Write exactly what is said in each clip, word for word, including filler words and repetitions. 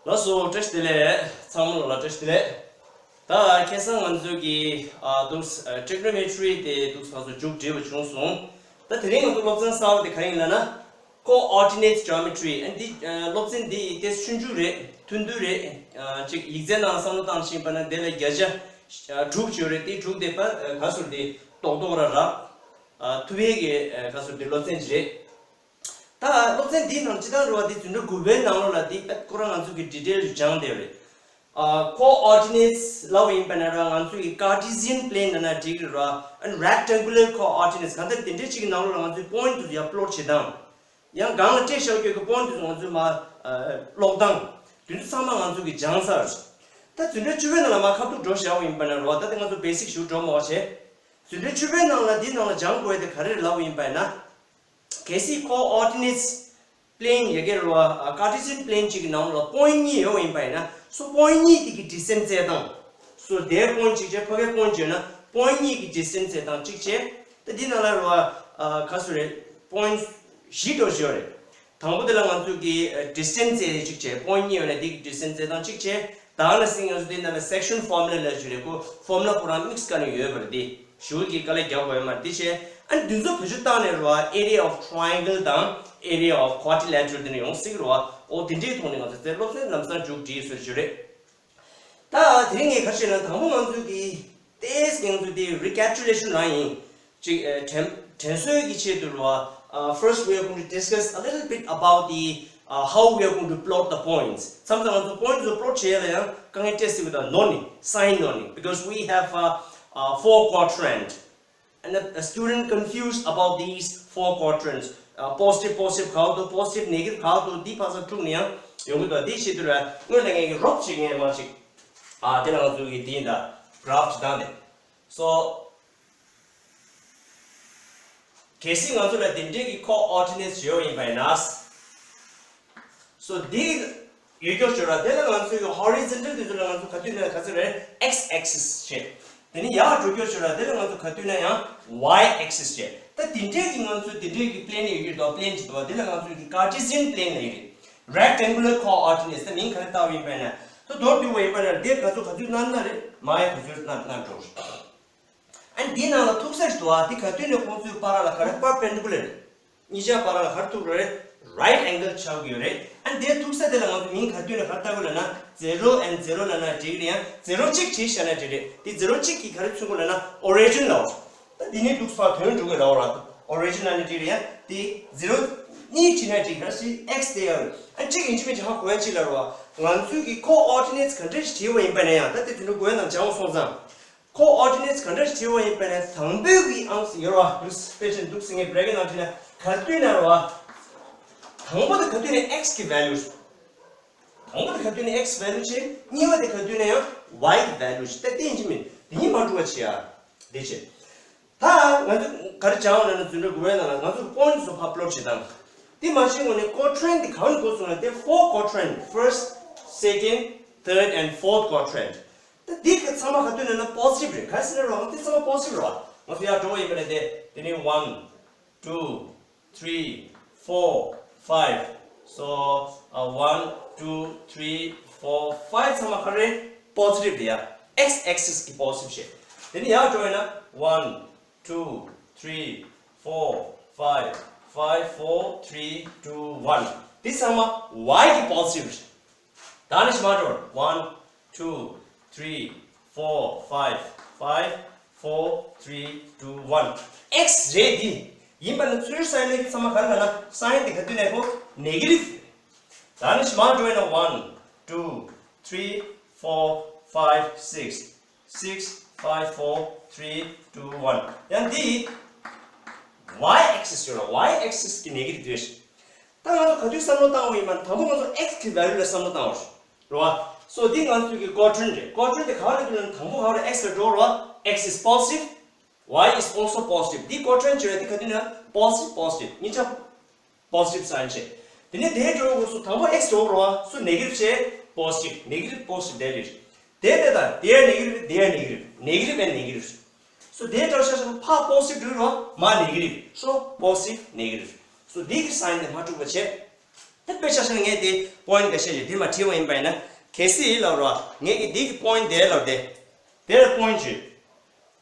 ལགས་སོ། བཀྲ་ཤིས་བདེ་ལེགས། ཚང་མ་ལ་བཀྲ་ཤིས་བདེ་ལེགས། ད་ཁ་སང་ང་ཚོའི་གི་ཨ་འདུག་ཨ་trigonometry དེ་འདུག་ང་ཚོ་མཇུག་སྒྲིལ་བ་བྱུང་སོང་། ད་དེ་རིང་ང་ཚོ་སློབ་ཚན་གསར་པ་དེ་ག་རེ་ཡིན་ལབ་ན། Coordinate Geometry ཨ་འདི་ཨ་སློབ་ཚན་འདི་དེ་ཆུང་ཆུང་རེད། ཐུང་ཐུང་རེད། ཨ་ཅིག་ཡིག་ཚད་ནང་བསམ་བློ་བཏང་ཕྱིན་པ་ན་དེ་ལ་བརྒྱ་ཆ་ཨ་དྲུག་ཡོད་རེད། དེ་དྲུག་དེ་པ་ཨ་ག་ཟེར་དེ་རྡོག་རྡོག་ར་རག་ཨ་ཐུབ་ཡས་ཀྱི་ཨ་ག་ཟེར་དེ་སློབ་ཚན་ཅིག་རེད། ད་སློབ་ཚན་འདིའི་ནང་སྤྱིར་བཏང་རེད་བ། འདི་འཛིན་གྲྭ་དགུ་པའི་ནང་ལོགས་ལ་འདི་དཔེ་ཁོ་རང་ང་ཚོ་གི་detail དུ་སྦྱངས་བསྡད་ཡོད་རེད། ཨ་coordinates ལབ་པ་ཡིན་པ་ན་ར་ང་ཚོ་གི་Cartesian plane ལབ་ན་འགྲིག་རེད་བ། and rectangular coordinates གང་ལྟར་དེ་འདྲའི་ཅིག་གི་ནང་ལོགས་ལ་ང་ཚོའི་point དེ་ཚོ་ཡར་plot བྱེད་སྟངས། ཡང་སྒང་ལ་སྤྲད་བཞག་རྒྱུ་གི་point དེ་ཚོ་ང་ཚོས་མར་ཨ་ཀློག་སྟངས། དེ་ཚོ་ཚང་མ་ང་ཚོ་གི་སྦྱངས་ཚར། ད་འཛིན་གྲྭ་བཅུ་པའི་ནང་ལ་མར་ཁ་ཐུག་འགྲོ་བཞག་པ་ཡིན་པ་ན་རེད་བ། ད་དེ་ང་ཚོ་basic ཞིག་འགྲོ་མ་བྱས། འཛིན་གྲྭ་བཅུ་པའི་ནང་ལ་འདིའི་ནང་ལ་སྦྱང་དགོས་དེ་ག་རེ་རེད་ལབ་པ་ཡིན་པ་ཡིན་ན། གལ་སྲིད་coordinates plane ཡ་གི་རེད་བ། ཨ་Cartesian plane གཅིག་གི་ནང་ལ་point གཉིས་ཡོད་པ་ཡིན་པ་ཡིན་ན། so point གཉིས་དེ་གི་distance བཙལ་སྟངས། so དེའི་point གཅིག་བྱས། ཕ་གའི་point གཅིག་ཡོད་ན་point གཉིས་ཀྱི་distance བཙལ་སྟངས་གཅིག་བྱས། ད་འདི་ནང་ལ་རེད་བ། ཨ་ག་ཟེར་རེད། point བཞི་འདྲ་བོ་ཞིག་ཡོད་རེད། དང་པོ་དེ་ལ་ང་ཚོ་གི་ཨ་distance བཙལ་ཡས་གཅིག་བྱས། point གཉིས་ཡོད་ན་དེ་གི་distance བཙལ་སྟངས་གཅིག་བྱས། ད་ནང་བཞིན་ང་ཚོ་དེ་ནང་ལ་section formula ལབ་ཞིག་རེད། ཁོ་formula ཁོ་རང་དམིགས་བཀར་ནས་ཡོད་པ་རེད། དེ་གཞུག་གི་དཀའ་ལས་རྒྱག་དགོས་ཡོད་མ་རེད། དེ་བྱས། ཨ་ནི་འདི་ཚོ་བེད་སྤྱོད་བཏང་ནས་རེད་བ། area of triangle དང་area of quadrilateral དེ་ནས་ཡོང་སྲིད་རེད་བ། འོ་དེ་འདྲའི་ཐོག་ནས་ང་ཚོ་རྩེ་སློབ་ཚན་ལམ་སང་མཇུག་སྒྲིལ་སྲོལ་ཞིག་རེད། ད་དེ་རིང་ངས་ག་རེ་བྱས་ན། དང་པོ་ང་ཚོ་གི་ཏོག་ཙམ་ང་ཚོ་དེ་recapitulation རང་ཡིན། ཅིག་ཨ་དྲན་དྲན་གསོའི་གི་ཆེད་དུ་རེད་བ། ཨ་first we are going to discuss a little bit about the uh, how we are going to plot the points. མཚམས་མཚམས་ང་ཚོ་point དེ་ཚོ་plot བྱེད་ཡ་ལ་ཡང་དཀའ་ངལ་འཕྲད་སྲིད་པ་དང་། ནོར་ནི་sign ནོར་ནི། because we have a, a four quadrant and a, a student confused about these four quadrants. Uh, positive positive ག་འདུག positive negative ག་འདུག་འདི་ཕར་ཚུར་དཀྲུགས་ནས་ཡང་ཡོང་གི་འདུག་དེའི་ཆེད་དུ་ར་སྔོན་ལ་ངས་ཀྱི་རོབ་ཅིག་ངས་མར་ཅིག་ཨ་དེ་ལ་ང་ཚོ་གི་དེ་ཡིན་ད་graph ཅིག་བཏང་ནས། so གལ་སྲིད་ང་ཚོ་ལ་དེ་འདྲའི་གི་coordinates ཡོད་ཡིན་པ་ཡིན་ན། so འདི་ཡོད་རྒྱུ་ཞིག་ར། དེ་ལ་ང་ཚོའི་གི་horizontal དེ་ཚོ་ལ་ང་ཚོ་ག་དུས་ནས་ག་ཚོད་རེད། x axis བྱས། དེ་ནས་ཡར་འགྲོ་རྒྱུ་ཞིག་ར། དེ་ལ་ང་ཚོ་ག་དུས་ན་ཡང་y axis བྱས། ད་དེ་འདྲའི་གི་ང་ཚོ་དེ་འདྲའི་གི་plane ཡོད་རྒྱུ་དང་plane ཅིག་འདུག་དེ་ལ་ང་ཚོའི་གི་Cartesian plane ལབ་ཡོད་རེད། rectangular coordinates ད་མིང་ག་རེ་བཏགས་པ་ཡིན་པ་ཡིན་ན། ད་མདོར་བསྡུས་པ་ཡིན་པ་ན་དེ་ག་ཚོད་ག་ཚོད་ན་ན་རེད། མར་ཡ་ག་ཚོད་ན་ན་འགྲོ། ཨ་ནི་འདིའི་ནང་ལ་ཐུག་ས་ཞིག་འདུག་ཨ། འདི་ག་དུས་ནས་ཁོང་ཚོའི་བར་ལ་ག་རེ་perpendicular རེད། གཉིས་ཆ་བར་ལ་ག་རེ་ཐུག་རེད། right angle ཆགས་ཀྱི་ཡོད་རེད། ཨ་ནི་འདིའི་ཐུག་ས་དེ་ལ་ང་ཚོ་མིང་ག་དུས་ནས་ག་རེ་བཏགས་དགོས་ལབ་ན། zero and zero ལབ་ན་འགྲིག་རེད། ཡང་zero གཅིག་བྲིས་བཞག་ན་འགྲིག་རེད། འདི་zero གཅིག་གིས་ག་རེ་མཚོན་གྱི་ལབ་ན་origin ལབ། ད་འདི་ནི་འདུག་སེ་དོན་འགྲོ་གི་རེད་བ། origin ལབ་ན་འགྲིག་རེད། ཡང་འདི་zero གཉིས་བྲིས་ན་འགྲིག་རེད། ཨ་གཅིག་ཡང་རེད། ཨ་གཅིག་ཡིན་གཅིག་མིན་གཅིག་ཧ་གོ་ཡ་གཅིག་ལ་རེད་བ། ང་ཚོའི་གི་coordinates ག་འདྲ་ཞིག་བྲིས་པ་ཡིན་པ་ན་ཡང་ད་དེ་དུས་འགྲོ་དགོས་ཡ་ནང་སྦྱང་བ་སོང་ཙང་། coordinates ག་འདྲ་ཞིག་བྲིས་པ་ཡིན་པ་ན། དང་པོའི་གི་ཨང་ཡོད་རེད་བ། འདུག་སེ་དཔེ་ཆ་འདུག་སེ་ངས་bracket ནང་བྲིས་ན། ག་དུས་ན་རེད་བ། དང་པོ་དེ་ག་དུས་ན་x གི་value། དང་པོ་དེ་ག་དུས་ན་x value བྱེད། གཉིས་པ་དེ་ག་དུས་ན་ཡང་y གི་value བྱེད། ད་དེ་ཡིན་གཅིག་མིན་དེ་གཉིས་མ་འགྲོ་བ་བྱེད་ཡ། དེ་བྱེད། ད་ང་ཚོ་ག་རེ་སྦྱངས་ལབ་ན། འཛིན་གྲྭ་དགུ་པའི་ནང་ལ་ང་ཚོ་point དེ་ཚོ་ཕར་plot བྱེད་སྟངས། དེ་མ་བྱེད་སྔོན་ནས་quadrant དེ་ག་བ་ནས་འགོ་བཙུགས་ན། དེ་four quadrant, first, second, third and fourth quadrant. ད་འདི་ག་ཚང་མ་ག་དུས་ན་ན་positive རེད། ག་རེ་ཟེར་ན་རོགས། འདི་ཚང་མ་positive རེད་བ། ང་ཚོ་ཡར་འགྲོ་བ་ཡིན་པ་ན་དེ་དེ་ནི་one, two, three, four, five. So, uh, one, two, three, four, five ཚང་མ་ག་རེ་positive རེད་ཡ། x axis གི་positive བྱས། དེ་ནི་ཡར་འགྲོ་ཡིན་ན། one, two, three, four, five, five, four, three, two, one. འདི་ཚང་མ་y གི་positive རེད། ད་ནི་ཞིག་མ་འགྲོ། one, two, three, four, five, five, four, three, two, one. x རེད་འདི། ཡིན་པ་ནི་ཚུར་sign ལས་ཀྱི་ཚང་མ་ག་རེ་ལབ་ན། sign དེ་ག་དུས་ནས་ཁོ་negative། ད་ནི་ཞིག་མ་འགྲོ་ཡིན་ན། one, two, three, four, five, six, six, five, four, three, two, one. ཡང་འདི་y axis ཡོད་ར། y axis གི་negative རེད། ད་ང་ཚོ་ག་དུས་བསམ་བློ་བཏང་བ་ཡིན་པ་ན། དང་པོ་ང་ཚོ་x གི་value ལ་བསམ་བློ་བཏང་བ་རེད་བ། so འདི་ང་ཚོའི་གི་quadrant རེད། quadrant དེ་ག་བ་ལ་འགྲོ་ན། དང་པོ་ག་བ་ལ། x ལ་འགྲོ་རེད་བ། x is positive, y is also positive. འདི་quadrant བྱས་རེད། འདི་ག་དུས་ན་positive, positive གཉིས་ཆ་positive sign བྱས། དེ་ནས་དེའི་འགྲོ་དགོས་སུ། དང་པོ་x འགྲོ་རེད་བ། so negative བྱས་positive, negative positive དེ་རེད། དེ་དེ་དང་དེ་ཡང་negative, དེ་ཡང་negative, negative and negative. so དེའི་འགྲོ་ཤ་ཤ་ཕ་positive འགྲོ་རེད་བ། མ་negative, so positive, negative. so འདི་གི་sign དེ་མ་འགྲུབ་པ་བྱས། དཔེ་ཆ་བཞག་ན་ངས་དེ་པོ་ཡིན་འདི་ག་བཤད་ཡོད། དེ་མ་བྲིས་པ་ཡིན་པ་ཡིན་ན། གལ་སྲིད་ལབ་རོགས། ངས་ཀྱི་འདི་གི་པོ་ཡིན་འདི་ལབ་དེ། དེ་ལ་པོ་ཡིན་བྱོས།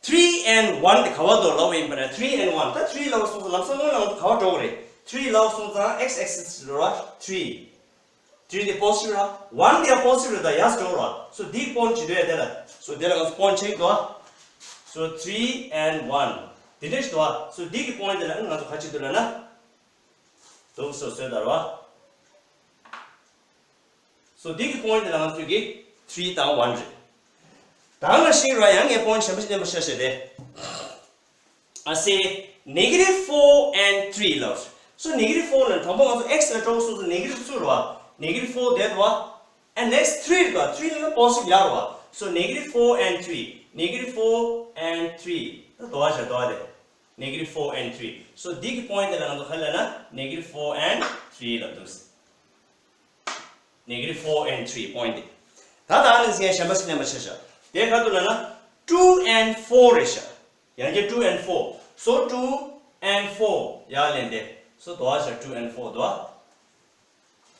three and one དེ་ག་བ་འདུག་ལབ་པ་ཡིན་པ་ན། three and one ད་three ལབ་སོང་ཙང་ལམ་སང་སྔོན་ལ་ང་ཚོ་ག་བ་འགྲོ་དགོས་རེད། three ལབ་སོང་ཙང་x axis རོགས། three three དེ་positive ར། one དེ་ཡང་positive རེད། ད་ཡར་འགྲོ་རོགས། so འདི་གི་པོ་ཡིན་བྱེད་འདོད་ཡ་དེ་ལ། so དེ་ལ་ང་ཚོ་པོ་ཡིན་ཆེག་འདུག so three and one དེ་འདྲ་ཞིག་འདུག so འདི་གི་པོ་ཡིན་དེ་ལ་ང་ཚོ་ག་བྱེད་འདོད་ལབ་ན། འདུག so བཟོས་ད་རོགས། so འདི་གི་པོ་ཡིན་དེ་ལ་ང་ཚོས་ཀྱི་three དང་one རེད། ད་ནང་བཞིན་ར་ཡང་ངས་པོ་ཡིན་གཞན་པ་ཞིག་བསྟན་པ་ཤ་ཤ་རེད། I say negative four and three ལབ། so negative four ལ་དང་པོ་ང་ཚོ་x ལ་འགྲོ་སོང་ཙང་negative two རེད་བ། negative four དེ་རེད་བ། and next three རེད་བ། three ལ་positive ཡར་རེད་བ། so negative four and three, negative four and three ད་དོ་བ་བྱ་དོ་བ་དེ། negative four and three so འདི་གི་པོ་ཡིན་དེ་ལ་ང་ཚོ་ག་ལབ་ན་negative four and three ལབ་འདུག negative four and three པོ་ཡིན་དེ། ད་ད་ནི་ངས་གཞན་པ་ཞིག་བསྟན་པ་ཤ་ཤ། དེ་ག་འདུག་ལབ་ན། two and four རེད་ཤག་ཡང་བསྐྱར་two and four so two and four ཡར་ལེན་དེ། so དོ་བ་བྱ་two and four དོ།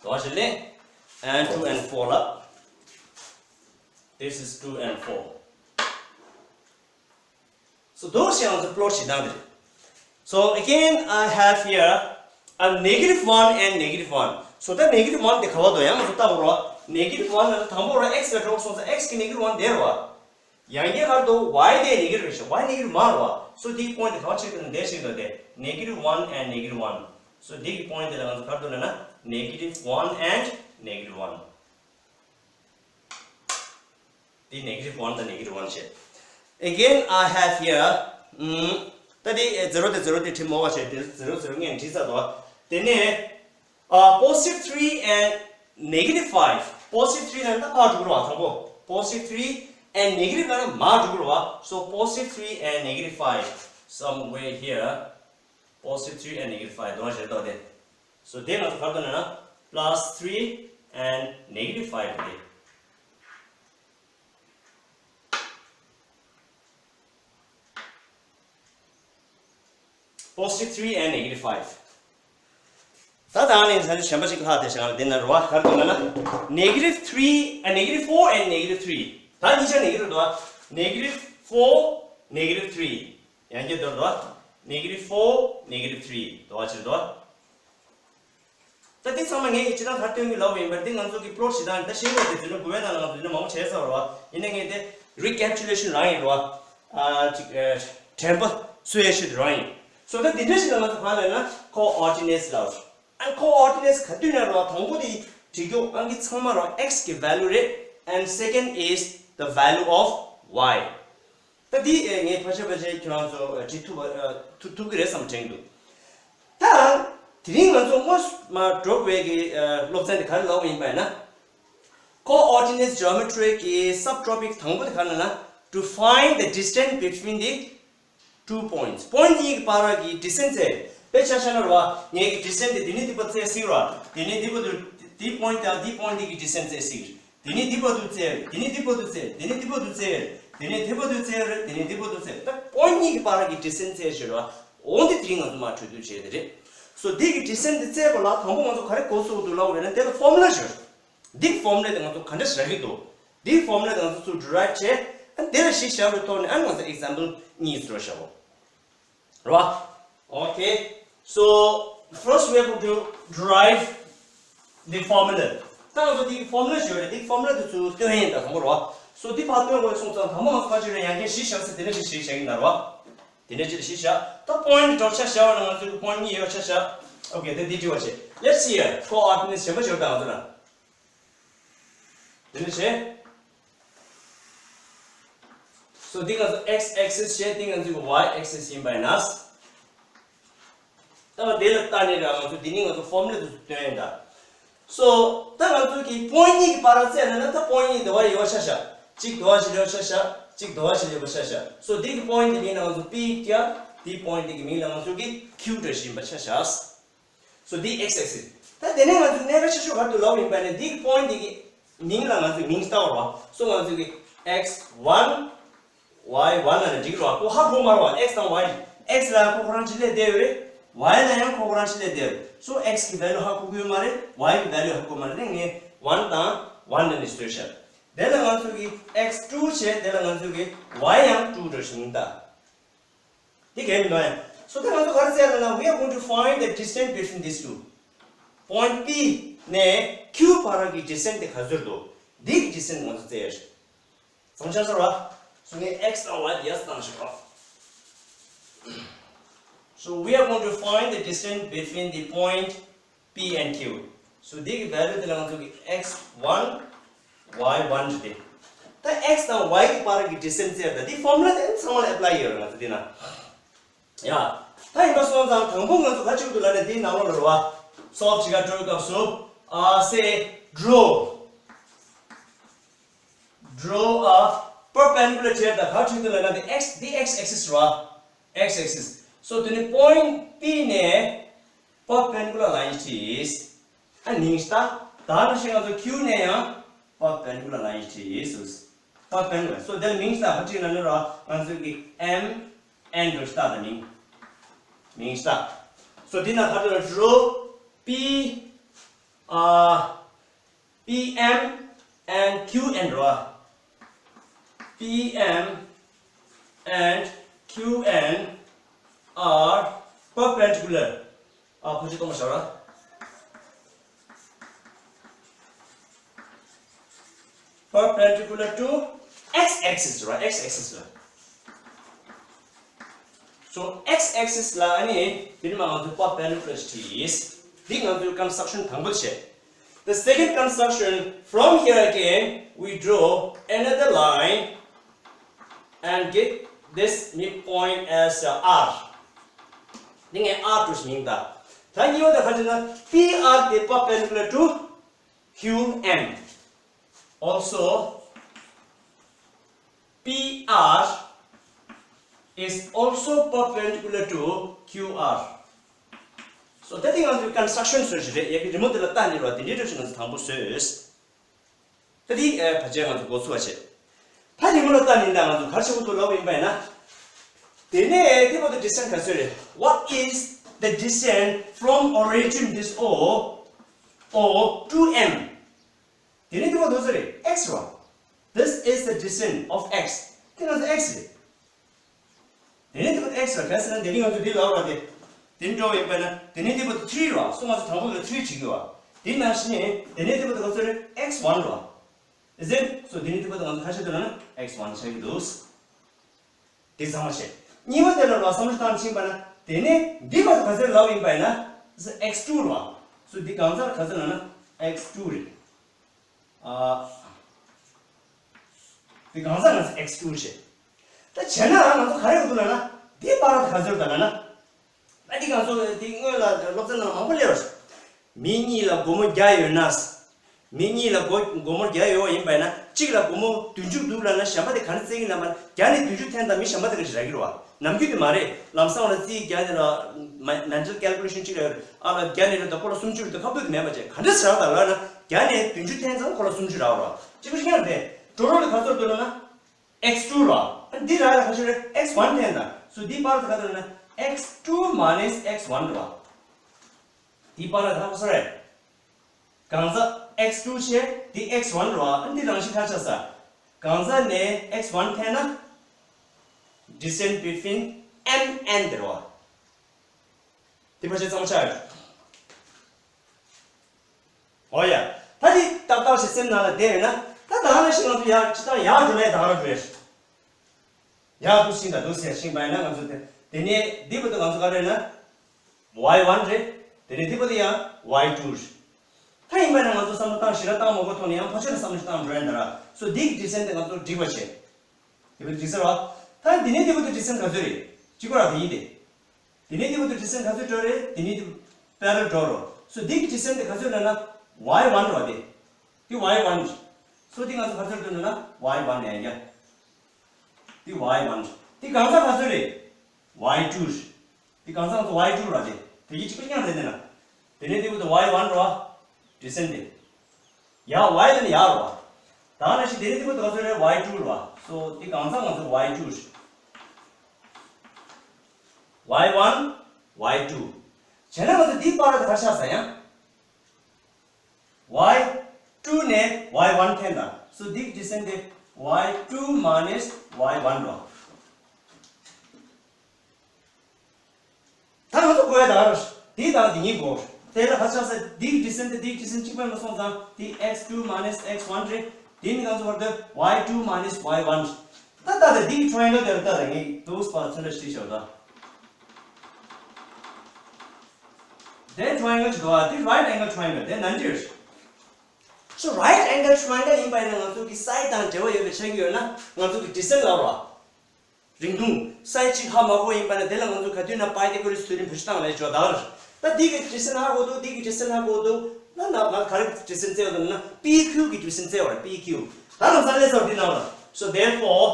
དོ་བ་བྱ་ལེན། and two and four ལ། this is two and four so དོ་ཞེས་ང་ཚོ་པོ་ལོཊ་བྱེད་སྟངས་དེ་རེད། so again I have here a negative one and negative one so ད་negative one དེ་ག་བ་འདུག་ཡང་ང་ཚོ་ལྟ་དགོས་རེད་བ། negative one ལ་དང་པོ་ར་x ལ་འགྲོ་སོང་ཙང་x གི་negative one དེ་རེད་བ། ཡང་བསྐྱར་ག་རེ་འདུག y དེ་negative རེད་ཤག y negative མ་རེད་བ། so འདིའི་པོ་ཡིན་དེ་ག་བ་ཆགས་འདུག་འདིར་ཆགས་འདུག་དེ་negative one and negative one so འདི་གི་པོ་ཡིན་དེ་ལ་ང་ཚོ་ག་རེ་འདུག་ལབ་ན་negative one and negative one འདི་negative one དང་negative one བྱས། again I have here ད་འདི་zero དེ་zero དེ་བྲིས་མོ་བ་བྱས། དེ་zero zero ངས་བྲིས་ཚར་འདུག་དེ་ནས་ཨ། positive three and negative five positive three ལ་ན་ཕར་འགྲོ་གི་རེད་བ། དང་པོ་positive three and negative ལ་ན་མར་འགྲོ་གི་རེད་བ། so positive three and negative five somewhere here positive three and negative five དོ་བ་བྱས་ཏོ་དེ། so དེ་ང་ཚོ་ག་རེ་འདུག་ལབ་ན་plus three and negative five དེ། positive three and negative five ད་ད་ནི་ས་ཆ་གཞན་པ་ཞིག་ལྷག་དེ་བྱ་ལ་དེ་ན་རོ་བ་ག་རེ་འདུག་ལབ་ན་negative three ཨ་negative four and negative three ད་གཉིས་ཆ་negative འདུག་བ། negative four negative three ཡང་བསྐྱར་འདུག་བ། negative four negative three དོ་བ་ཕྱིར་འདུག་བ། ད་འདི་ཚང་མ་ངས་ཀྱིས་སྤྱིར་བཏང་ག་རེ་སྟོན་གྱི་ལབ་པ་ཡིན་པ་འདི་ང་ཚོ་གི་པོ་ལོཊ་བྱེད་སྟངས་ད་ཤེས་ཡོད་དེ་དུས་ན་དགུ་པའི་ནང་ལ་ང་ཚོ་དུས་ན་མང་པོ་བྱས་ཚར་བ་རེད་བ། ཡིན་ན་ངས་དེ་recapitulation རང་ཡིན་རེད་བ། ཨ་ཅིག་ཨ་དྲན་པ་གསོ་ཡས་ཤིག་རང་ཡིན། so ད་འདི་འདྲ་ཞིག་ལ་ང་ཚོ་ག་རེ་ལབ་ན་coordinates ལབ། and coordinates ག་དུས་ན་རེད་བ། དང་པོ་དེ་བྲིས་རྒྱུ་ཨང་ཀི་ཚང་མ་རེད་བ། x གི་value རེད། and second is the value of y ད་འདི་ངས་ཕར་ཆེར་ཕར་ཆེར་ཁྱོད་རང་ཚོ་བྲིས་ཐུབ་པ་ཐུབ་ཐུབ་ཀྱི་རེད་བསམ་དྲན་འདུག་ད་དེ་རིང་ང་ཚོ་དངོས་སུ་མ་འགྲོ་བའི་གི་སློབ་ཚན་དེ་ག་རེ་ལབ་པ་ཡིན་པ་ཡིན་ན། coordinates geometry གི་subtopic དང་པོ་དེ་ག་རེ་ལབ་ན། to find the distance between the two points པོ་ཡིན་གཉིས་ཀྱི་བར་གྱི་distance རེད། དཔེ་ཆ་བཞག་ན་རེད་བ། ངས་ཀྱི་distance དེ་དེ་ནི་འདི་པ་བཙལ་སྲིད་ར། དེ་ནི་འདི་པ་དུ་འདི་པོ་ཡིན་དང་འདི་པོ་ཡིན་འདི་གི་distance བཙལ་སྲིད། དེ་ནི་འདི་པ་དུ་བཙལ། དེ་ནི་འདི་པ་དུ་བཙལ། དེ་ནི་འདི་པ་དུ་བཙལ། དེ་ནི་འདི་པ་དུ་བཙལ་རེད། དེ་ནི་འདི་པ་དུ་བཙལ། ད་པོ་ཡིན་གཉིས་ཀྱི་བར་གྱི་distance བཙལ་ཞེས་ར། འོ་འདི་དེ་རིང་ང་ཚོ་མར་གྲོས་བསྡུར་བྱས་དེ་རེད། so འདི་གི་distance དེ་བཙལ་བ་ལ་དང་པོ་ང་ཚོ་ག་རེ་གོ་སྲོལ་འདུག་ལབ་པ་ཡིན་ན་དེ་ལ་formula ཞིག་འདི་formula དེ་ང་ཚོ་ག་འདྲ་ཞིག་རག་གི་འདུག་འདི་formula དེ་ང་ཚོ་ཚུར་derive བྱས། ཨ་འདི་ལ་གཞི་བཞག་པའི་ཐོག་ནས་ཨ་ང་ཚོ་example གཉིས་ཚུར་བཞག་གོ་རེད་བ། okay so first we are going to derive the formula ད་ང་ཚོ་འདི་formula ཞིག་ཡོད་རེད། འདི་formula དེ་ཚུར་སྟོན་ཡིན་ད་དང་པོ་རེད་བ། so འདི་ཕར་སྟོན་དགོས་སོང་ཙང་དང་པོ་ང་ཚོ་ཕར་ཕྱིན་རེད། ཡང་བསྐྱར་གཞི་བཞག་ས་དེ་འདྲ་ཞིག་གཞི་བཞག་གི་ཡིན་ད་རེད་བ། དེ་འདྲ་ཅིག་ལ་གཞི་བཞག་ད་point འདྲ་ཆ་བཞག་པ་ན་ང་ཚོའི་point གཉིས་ཡོད་ཆ་བཞག okay ད་འདི་འབྲི་བ་བྱེད། let's see here coordinates གཞན་པ་ཞིག་ཡོད་ད་ང་ཚོ་ན། དེ་འདྲ་བྱེད། so འདི་ང་ཚོ་x axis བྱས། འདི་ང་ཚོའི་y axis ཡིན་པ་ཡིན་ན། ད་དེ་ལ་ལྟ་ནས་ར་ང་ཚོ་འདི་ནི་ང་ཚོ་formula དུ་སྟོན་ཡིན་ད། so ད་ང་ཚོ་གི་point གཉིས་ཀྱི་བར་བཙལ་ན་ན་ད་point གཉིས་འདི་བ་ཡོད་ཆ་བཞག་གཅིག་འདི་བ་ཞིག་ཡོད་ཆ་བཞག་གཅིག་འདི་བ་ཞིག་ཡོད་ཆ་བཞག so འདི་གི་point འདི་མིང་ལ་ང་ཚོ་P བརྒྱབ། འདི་point འདི་གི་མིང་ལ་ང་ཚོ་གི་q འདྲ་ཞིག་ཡིན་པ་ཆ་བཞག so འདི་x axis ད་དེ་ནས་ང་ཚོ་གནད་འགག་ཆེ་ཤོས་ག་རེ་འདུག་ལབ་ཡིན་པ་ནི་འདི་གི་point འདི་གི་མིང་ལ་ང་ཚོས་མིང་བཏགས་པ་རེད་བ། so ང་ཚོ་གི་x one y one ལབ་ན་འགྲིག་རེད་བ། ཁོ་ཧ་གོ་མ་རེད་བ། x དང་y x ལ་ཁོ་ཁོ་རང་གཅིག་སླེབས་བསྡད་ཡོད་རེད། Y་ལ་ཡང་ཁོ་ཁོ་རང་ཤི་ལས་དེར། So x་གི་value་ཧ་གོ་གི་ཡོད་མ་རེད། Y་གི་value་ཧ་གོ་མ་རེད། ངས་one་དང་one་ལ་ནི་བཟོས་ཤག་དེ་ལ་ང་ཚོ་གི་x two་བྱས། དེ་ལ་ང་ཚོ་གི་y་ཡང་two་འགྲོ་ཞིང་ད། འདི་གལ་མི་འདུག་ཨ། So ད་ང་ཚོ་ག་རེ་བཙལ་ལབ་ན། We are going to find the distance between these two. Point P་ནས་Q་བར་གྱི་distance་དེ་ག་ཚོད་འདུག་འདི་གི་distance་ང་ཚོ་བཙལ་ཡ་རེད། བསམ་འཆར་གསར་བ། So ངས་x་དང་y་དེ་ཡར་བཏང་ཞིག་རོགས། So we are going to find the distance between the point P and Q. So འདི་གི་value་དེ་ལ་ང་ཚོ་གི་x one, y one་རེད་དེ། ད་x་དང་y་གི་བར་གྱི་distance་བཙལ་ད། འདི་formula་དེ་ཚང་མ་ལ་apply་ཡོད་རེད་ང་ཚོ་འདི་ན། ཡ། ད་ཡིན་པ་སོང་ཙང་དང་པོ་ང་ཚོ་ག་ཅིག་ཏུ་ལ་ནས་འདིའི་ནང་ལོགས་ལ་རེད་བ། Solve་བྱེད་ག་འགྲོ་བའི་སྐབས་སུ། Uh, say draw. Draw a perpendicular བྱས་ད་ག་ཅིག་ཏུ་ལ་ན་འདི་x, འདི་x axis་རེད་བ། X axis. So དེ་ནི་point P་ནས་perpendicular line་ཅིག་ཨ་ནིང་ཤ་ད། ད་ནི་ཤི་ང་ཚོ་Q་ནས་ཡང་perpendicular line་ཅིག་སུ། Perpendicular. So དེ་ལ་མིང་ཤ་ད་ཧ་ཅིག་ན་ནི་ར་ང་ཚོ་གི་M N་རོ་ཤ་ད་ད་མིང་། མིང་ཤ་ད། So དེ་ན་ཧ་ཅིག་ན་draw P uh, P M and Q N རོ། P M and Q N are perpendicular. ཨ་ཕོ་ཅི་གཏོང་བ་བྱ་ར། Perpendicular to x axis རོ། X axis ལ། So x axis་ལ་ཨ་ནི་དེ་ནི་མ་ང་ཚོ་perpendicular་ཅིག་འདི་ང་ཚོའི་construction་དང་པོ་བྱས། The second construction, from here again, we draw another line and get this midpoint as a R. ནི་ངས་R་ཏུ་མིང་ད། ད་གཉིས་པ་ད་ག་ཅི་ན་P R་དེ་perpendicular to Q N. Also, P R is also perpendicular to Q R. So ད་དེ་ང་ཚོའི་construction་བཟོ་ཞིག་རེད། ཡ་གི་རི་མོ་དེ་ལ་ལྟ་ནི་རོ། དེ་འདྲའི་འདྲ་ཞིག་ང་ཚོ་དང་པོ་བཟོས། ད་དེ་ཨ་ཕལ་ཆེར་ང་ཚོ་འགོ་ཚུགས་པ་བྱེད། ད་རི་མོ་ལ་ལྟ་ནི་ད་ང་ཚོ་ག་རེ་བྱེད་དགོས་འདུག་ལབ་ཡིན་པ་ཡིན་ན། དེ་ནས་དེ་བར་དུ་distance་ག་ཚོད་རེད། What is the distance from origin this O, O to M? དེ་ནས་དེ་བར་དུ་ཚོད་རེད། X་རོ། This is the distance of X. དེ་ང་ཚོ་X་རེད། དེ་ནས་དེ་བར་དུ་X་རོ། གལ་སྲིད་ན་དེ་ནས་ང་ཚོ་དེ་ལབ་ར་དེ། དེ་འགྲོ་ཡིན་པ་ན་དེ་ནས་དེ་བར་དུ་three་རོ། སོ་ང་ཚོ་དང་པོ་ལ་three་བྱེད་ཀྱི་བ། དེ་ནང་བཞིན་དེ་ནས་དེ་བར་དུ་ག་ཚོད་རེད། X one་རོ། Is it? So དེ་ནས་དེ་བར་དུ་ང་ཚོ་ཁ་ཤས་དུ་ན་X one་ཆགས་ཀྱི་འདུག་དེ་ཚང་མ་བྱས། གཉིས་པ་དེ་ལ་རོ་བསམ་བློ་བཏང་ཕྱིན་པ་ན་དེ་ནས་འདི་བར་དུ་ག་ཚོད་ལབ་ཡིན་པ་ཡིན་ན། X two་རོ། So འདི་གང་ཚར་ག་ཚོད་ལབ་ན་X two་རེད། ཨ། དེ་གང་ཟག་ང་ཚོ་X two་བྱེད། ད་བྱས་ན་ང་ཚོ་ག་རེ་ཡོང་འདུག་ལབ་ན། འདི་བར་དུ་ག་ཚོད་ལབ་ན། ཨ་འདི་ང་ཚོ་དེ་སྔོན་ལ་སློབ་ཚན་ནང་མང་པོ་སླེབས་པ་རེད། མི་གཉིས་ལ་སྒོར་མོ་བརྒྱ་ཡོད་ན། མི་གཉིས་ལ་སྒོ་སྒོར་མོ་བརྒྱ་ཡོད་ཡིན་པ་ཡིན་ན། གཅིག་ལ་སྒོར་མོ་བདུན་ཅུ་འདུག་ལབ་ན་གཞན་པ་དེ་ག་རེ་བཙལ་གྱི་ལབ་ན། བརྒྱ་ནས་བདུན་ཅུ་འཐེན་དང་མི་གཞན་པ་དེ་ག་ཞིག་རག་གི་རེད་བ། ནམ་རྒྱུན་དེ་མ་རེད། ལམ་སང་ལ་རྩིས་བརྒྱ་ནས་ལ་མ་mental calculation་གཅིག་ལ་ཡོད་རེད། ཨ་ལ་བརྒྱ་ནས་རེད་ད་ཁོ་ལ་སུམ་ཅུ་རེད་ད་ཁ་བསྡུར་དེ་མེད་པ་བྱས། ག་འདྲ་ཟེར་བ་དང་ལབ་ན་བརྒྱ་ནས་བདུན་ཅུ་འཐེན་ཙང་ཁོ་ལ་སུམ་ཅུ་རག་རོགས། གཅིག་པ་ཤེས་ཀྱི་རེད། འགྲོ་རོགས་ལ་ག་ཚོད་འདུག་ལབ་ན། X two་ར། ཨ་འདི་ར་ལ་ག་ཚོད་རེད། X one་འཐེན་དང་། So་འདི་བར་དུ་ག་ཚོད་རེད་ན། X two minus X one་ར། འདི་བར་ལ་ག་ཚོད་རེད། གང་ཟག་X two་བྱས་འདི་X one་ར། ཨ་འདི་རང་བཞིན་ཁ་ཆགས་ས། གང་ཟག་ནས་X one་འཐེན་ན། Distance between M and N་དེ་ར། འདི་ཕལ་ཆེར་གཙང་མ་ཆགས་ཡོད། འོ་ཡ། ད་འདི་ཏག་ཏག་ཞིག་སེམས་ནང་ལ་བསྡད་ཡོད་ན། ད་ད་ནང་བཞིན་ང་ཚོ་ཡར་སྤྱི་བཏང་ཡར་འགྲོ་ནའི་ད་ག་རང་འགྲོ་ཡ། ཡར་འདུག་ཤིང་ད་འདུག་ཟེར་ཤིང་པ་ཡིན་ན་ང་ཚོ་དེ། དེ་ནས་འདི་བར་དུ་ང་ཚོ་ག་རེ་ན། Y one་རེད། དེ་ནས་འདི་བར་དུ་ཡང་Y two་རེད། ད་ཡིན་པ་ཡིན་ན་ང་ཚོ་བསམ་བློ་བཏང་ཞེ་དྲག་བཏང་མ་དགོས་ཐོག་ནས་ཡང་ཕར་ཕྱོགས་ནས་བསམ་བློ་ཞིག་བཏང་འགྲོ་ཡ་འདི་ར། So་འདི་གི་distance་དེ་ང་ཚོ་འགྲིག་པ་བྱས། དེ་བར་དུ་འགྲིག་ས་ར། ད་འདི་ནས་འདི་བར་དུ་distance་ག་ཚོད་རེད། གཅིག་པ་ར་དེ་ཡིན་ཏེ། དེ་ནས་དེ་བར་དུ་distance་ག་ཚོད་འགྲོ་རེད། དེ་ནས་དེ་parallel་འགྲོ་རོ། So་འདི་གི་distance་དེ་ག་ཚོད་ལབ་ན། Y one་རོ་དེ། དེ་Y one། So་འདི་ང་ཚོ་ག་ཚོད་འགྲོ་ན་ན། Y one་ཡ་ཡ། དེ་Y one། དེ་གང་ཟག་ག་ཚོད་རེད། Y two་རེད། དེ་གང་ཟག་ང་ཚོ་Y two་རོ་དེ། དེ་གི་གཅིག་པ་མཉམ་རེད་དེ་ན། དེ་ནས་དེ་བར་དུ་Y one་རོ། Distance་དེ། ཡ་Y་དེ་ནི་ཡ་རོ། ད་ནང་བཞིན་དེ་ནས་དེ་བར་དུ་ག་ཚོད་རེད། Y two་རོ། So་དེ་གང་ཟག་ང་ཚོ་Y two་རེད། Y one, Y two། བྱས་ན་ང་ཚོ་འདིའི་པར་དེ་ག་རེ་ཆགས་ས་ཡང་། Y two ནས Y one འཐེན་དང་། So འདི་གི་distance དེ་Y two minus Y one རོ། ད་ང་ཚོ་དགོས་ཡ་ད་ག་རེ། འདི་དང་འདི་གཉིས་དགོས། དེ་ལ་ག་ཆགས་ས། འདི་གི་distance དེ་འདི་གི་distance གཅིག་པ་ཡིན་པ་སོང་ཙང་འདི་X two minus X one རེད། འདི་ནི་ང་ཚོ་བར་དུ་Y two minus Y one རེད། ད་ལྟ་དེ་འདི་གི་triangle དེ་ལ་ལྟ་དང་ངས་དུས་པར་ཚོན་ཁྲ་ཞིག་བྱོས་ད། དེ་triangle ཞིག་འདུག་ཨ། དེ་right angle triangle དེ་ནན་ཇི་རེད། So right angle triangle ཡིན་པ་ཡིན་ན་ང་ཚོ་གི་side དང་འབྲེལ་བ་ཡོད་པའི་ཆ་གི་ཡོད་ན་ང་ཚོ་གི་distance ལབ་རོགས། རིང་ཐུང་side གཅིག་ཧ་མ་གོ་ཡིན་པ་ན་དེ་ལ་ང་ཚོ་ག་དུས་ན་Pythagoras theorem བེད་སྤྱོད་བཏང་ལས་ཆོག་ད་ག་རེད། ད་འདི་གི་distance ཧ་གོ་འདུག་འདི་གི་distance ཧ་གོ་འདུག་ན་ན་ང་ག་རེ་distance བཙལ་འདུག་ན་P Q གི་distance བཙལ་བ་རེད། P Q ད་ལམ་སང་ལས་ཚོར་འདི་ནང་ལ། So therefore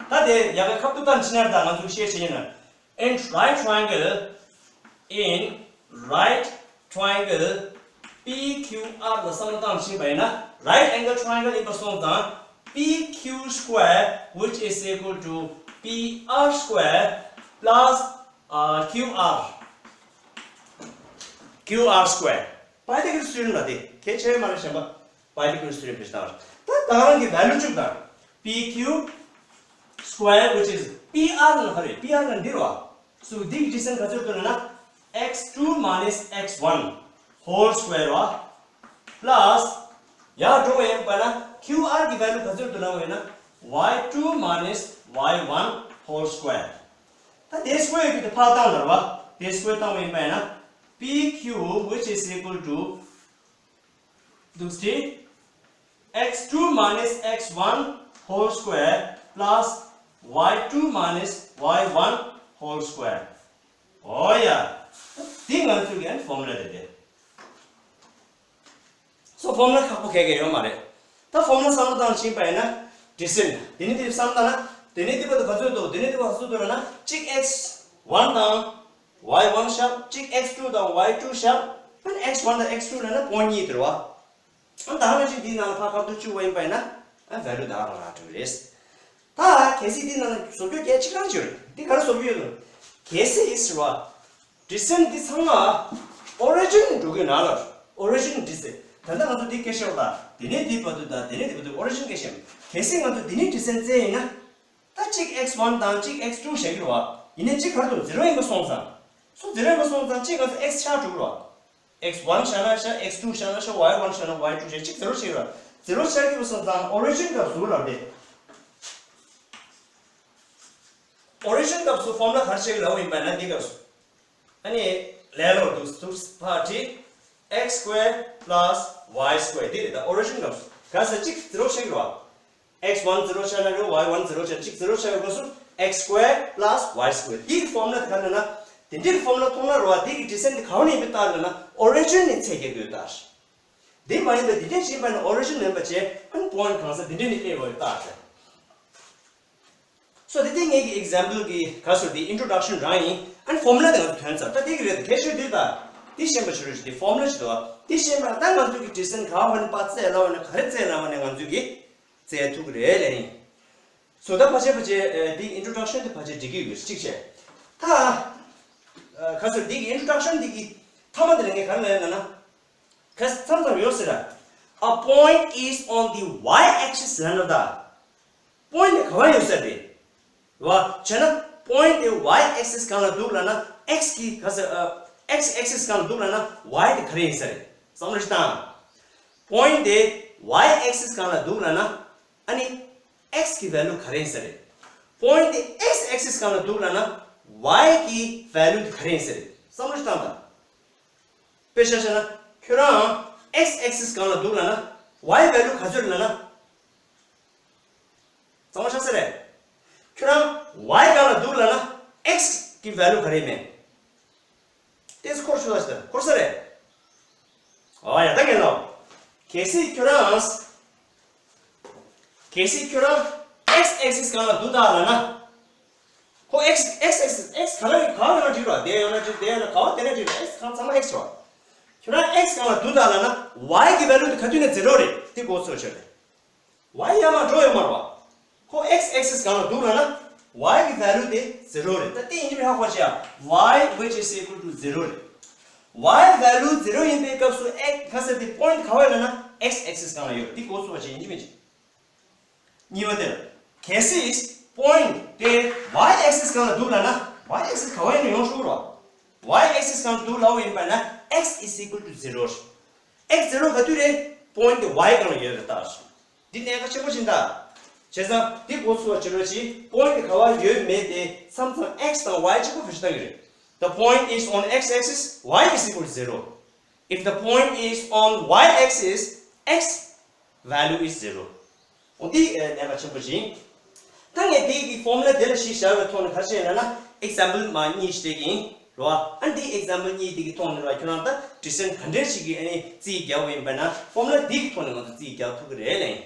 ད་དེ་ཡ་གི་ཁ་ཐུག་ད་ཕྱི་ནར་ད་ང་ཚོ་ཤེས་བྱེད་ཡིན་ན། In right triangle, in right triangle P Q R ལ་བསམ་བློ་བཏང་ཕྱིན་པ་ཡིན་ན། Right angle triangle ཡིན་པ་སོང་ཙང་P Q square which is equal to P R square plus uh, Q R Q R square Pythagoras theorem ལ་དེ་གལ་ཆེ་བ་མ་རེད་གཞན་པ། Pythagoras theorem བེད་སྤྱོད་བཏང་བ་རེད། ད་ད་རང་གི་value བཅུག་དང་། P Q square which is P R ནི་ག་རེད། P R ནི་འདི་རེད་བ། So འདི་གི་distance ག་ཚོད་འདུག་ལབ་ན། X two minus X one whole square རེད་བ། Plus ཡར་འགྲོ་བ་ཡིན་པ་ན་Q R གི་value ག་ཚོད་འདུག་ལབ་པ་ཡིན་ན། Y two minus Y one whole square ད་དེ་square གི་དེ་ཕར་བཏང་ལ་རེད་བ། དེ་square བཏང་བ་ཡིན་པ་ཡིན་ན། P Q which is equal to འདུག་སྟེ། X two minus X one whole square plus Y two minus Y one whole square ཨོ་ཡ། འདི་ང་ཚོའི་གི་formula རེད་དེ། So formula ཁག་པོ་ག་གེ་ཡོད་མ་རེད། ད་formula བསམ་བློ་བཏང་ཕྱིན་པ་ཡིན་ན། Distance དེ་ནི་དེ་བསམ་བློ་བཏང་ན་དེ་ནི་དེ་བར་དུ་ག་ཚོད་འདུག་དེ་ནི་དེ་བར་ག་ཚོད་འདུག་ལབ་ན། གཅིག་X one དང་Y one བཞག་གཅིག X two དང་Y two བཞག་ཨ་ནི་X one དང་X two ལབ་ན་point གཉིས་དེ་རེད་བ། ཨ་ད་ནང་བཞིན་འདིའི་ནང་ལ་ཕར་ཁ་ཐུག་བཅུག་པ་ཡིན་པ་ཡིན་ན། ཨ་value ད་རང་རང་འགྲོ་གི་རེད། ད་གལ་སྲིད་འདིའི་ནང་ལ་བཟོ་བཅོས་རྒྱག་ཆེ་གང་བྱོས་རེད། འདི་ག་རེ་བཟོ་གི་ཡོད་ལ། གལ་སྲིད་ཡིན་ཟེར་བ། Distance འདི་ཚང་མ་origin འགྲོ་གི་ཡོད་ན་ལ། Origin distance ད་ལྟ་ང་ཚོ་འདི་སྐད་ཆ་ལ། དེ་ནས་འདི་བར་དུ་དང་དེ་ནས་འདི་བར་དུ་origin སྐད་ཆ། གལ་སྲིད་ང་ཚོ་འདི་ནས་distance བཙལ་ཡིན་ན། ད་གཅིག་X one དང་གཅིག X two བཞག་གི་རེད་བ། ཡིན་ནའི་གཅིག་ག་རེ་འདུག zero ཡིན་པ་སོང་ཙང་། So zero ཡིན་པ་སོང་ཙང་གཅིག་ང་ཚོ་X ཆགས་འགྲོ་གི་རེད་བ། X one བཞག་ན་བཞག X two བཞག་ན་བཞག Y one བཞག་ན་Y two བཞག་གཅིག zero ཆགས་ཀྱི་རེད་བ། Zero ཆགས་ཀྱི་ཡོད་པ་སོང་ཙང་origin སྐབས་སུ་ལབ་དེ། Origin སྐབས་སུ་formula ག་རེ་བྱེད་ཀྱི་ལབ་པ་ཡིན་པ་ན་འདི་སྐབས་སུ། ཨ་ནི་ལས་སླ་པོ་འདུག་ཐུགས་ཕར་བྲིས། X square plus Y square འདི་རེད། ད་origin སྐབས་སུ་ག་ས་གཅིག zero ཆགས་ཀྱི་རེད་བ། X one zero ཆགས་ན་རེད། Y one zero ཆགས། གཅིག་zero ཆགས་ཡོད་སྐབས་སུ་X square plus Y square འདི་གི་formula དེ་ག་རེ་ལབ་ན། དེ་འདྲའི་formula མཐོང་ན་རེད་བ། འདི་གི་distance དེ་ག་བ་ནས་ཡིན་པའི་རྟགས་ལབ་ན་origin ནས་ཚད་རྒྱག་དགོས་རྟགས། འདི་མ་ཡིན་པ་འདི་འདྲའི་ཕྱིན་པ་ནི་origin མིན་པ་བྱས་ཨ་ནི་point གང་ས་འདི་འདྲའི་ནས་སླེབས་ཡོང་བའི་རྟགས་རེད། So དེ་དེ་ངེད་ཀྱི་example གི་ག་ཟེར་དེ་introduction རང་ཡིན། ཨ་ནི་formula དེ་ང་ཚོ་ཐོན་ཚར། ད་དེ་གི་རེད། གལ་ཆེ་དེ་ད་དེ་ཤེས་པ་ཆོ་རེ་ཞིག་དེ་formula ཞིག་འདུག་དེ་ཤེས་པ་ད་ང་ཚོ་གི་distance ག་བ་ནས་ཕར་བཙལ་ལབ་པ་ན་ག་རེ་བཙལ་ལབ་པ་ན་ང་ཚོ་གི་བཙལ་ཐུབ་ཀྱི་རེད་ལབ་ཡིན། So ད་ཕལ་ཆེར་ཕལ་ཆེར་ཨ་དེ་introduction དེ་ཕལ་ཆེར་འགྲིག་གི་ཡོད་གཅིག་བྱས། ད་ཨ་ག་ཟེར་དེ་གི་introduction དེ་གི་མཐའ་མ་དེ་ལ་ངས་ག་རེ་ལབ་ཡོད་ལབ་ན། ག་མཚམས་མཚམས་ཡོད་ཟེར་ར། A point is on the y axis ལབ་ན་ད། Point དེ་ག་བ་ཡོད་ཟེར་རེད། བ། བྱས་ན་point དེ་y axis སྒང་ལ་འདུག་ལབ་ན་x གི་ག་ཟེར་ཨ། x axis སྒང་ལ་འདུག་ལབ་ན་y དེ་ག་རེ་ཡིན་ཟེར་རེད། བསམ་བློ་ཞིག་བཏང་། Point དེ་y axis སྒང་ལ་འདུག་ལབ་ན་ཨ་ནི་x གི་value ག་རེ་ཡིན་ཟེར་རེད། Point དེ་x axis སྒང་ལ་འདུག་ལབ་ན་y གི་value དེ་ག་རེ་ཡིན་ཟེར་རེད། བསམ་བློ་ཞིག་བཏང་དང་། དཔེ་ཆ་བཞག་ན་ཁྱོད་རང་x axis སྒང་ལ་འདུག་ལབ་ན་y value ག་ཚོད་ལབ་ན། གཙང་མ་ཆགས་ས་རེད། ཁྱོད་རང་y སྒང་ལ་འདུག་ལབ་ན་x གི་value ག་རེ་མེད། ཏེས་འཁོར་ཆོག་ས་ཞིག་འཁོར་ས་རེད། ཨོ་ཡ་ད་ངས་ལབ། གལ་སྲིད་ཁྱོད་རང་། གལ་སྲིད་ཁྱོད་རང་x axis སྒང་ལ་འདུག་ད་ལབ་ན། ཁོ་x x axis x ག་ལ་ག་བ་ཡོད་ན་འགྲིག་ར། དེ་ཡོད་ན་འགྲིག་དེ་ཡོད་ན་ག་བ་དེ་ན་འགྲིག་ར། x གང་ཚང་མ་x ར། ཁྱོད་རང་x སྒང་ལ་འདུག་ད་ལབ་ན་y གི་value དེ་ག་དུས་ནས་zero རེད། དེ་གོ་ཚོད་ཆོད་རེད། y ཡར་མར་འགྲོ་ཡོད་མ་རེད་བ། ཁོ་x axis སྒང་ལ་འདུག་ལབ་ན་y གི་value དེ་zero རེད། ད་དེ་ཡིན་པའི་ཧ་གོ་བྱས་ཡ། y which is equal to zero རེད། Y value zero ཡིན་པའི་སྐབས་སུ x ག་ཟེར་དེ་point ག་བ་ལ་ན་x axis སྒང་ལ་ཡོད། འདི་གོ་ཚུགས་པ་བྱས་ཡིན་གཅིག་མིན་གཅིག་གཉིས་པ་དེ་ལ། གལ་སྲིད་point དེ་y axis སྒང་ལ་འདུག་ལབ་ན། y axis ག་བ་ཡིན་ན་ཡོང་ཆོག་རོ། y axis སྒང་ལ་འདུག་ལབ་པ་ཡིན་པ་ན་x is equal to zero རེད། x zero ག་དུས་རེད། point དེ་y སྒང་ལ་ཡོད་རེད་ད། འདི་གནད་འགག་ཆེན་པོ་ཞིག་ད། བྱས་ཙང་འདི་གོ་ཚུགས་པ་བྱེད་རོགས་གྱིས། point དེ་ག་བ་ཡོད་མེད་དེ་མཚམས་མཚམས་x དང་y གཅིག་པ་བེད་སྤྱོད་གཏང་གི་རེད། The point is on x axis, y is equal to zero. If the point is on y axis, x value is zero. འོ་འདི་གནད་འགག་ཆེན་པོ་ཞིག་ད་ངས་འདི་གི་formula དེ་ལ་གཞི་བཞག་པའི་ཐོག་ནས་ག་རེ་བྱས་ལབ་ན། example མ་གཉིས་ཤིག་སྤྲད་ཀྱི་ཡིན་རོ། ཨ་འདི་example གཉིས་དེ་གི་ཐོག་ནས་རོ། ཁྱོད་རང་ད་distance ག་འདྲས་ཞིག་གི་ཨ་ནི་རྩིས་རྒྱག་པ་ཡིན་པ་ན་formula འདི་གི་ཐོག་ནས་ང་ཚོ་རྩིས་རྒྱག་ཐུབ་ཀྱི་རེད་ལབ་ཡིན།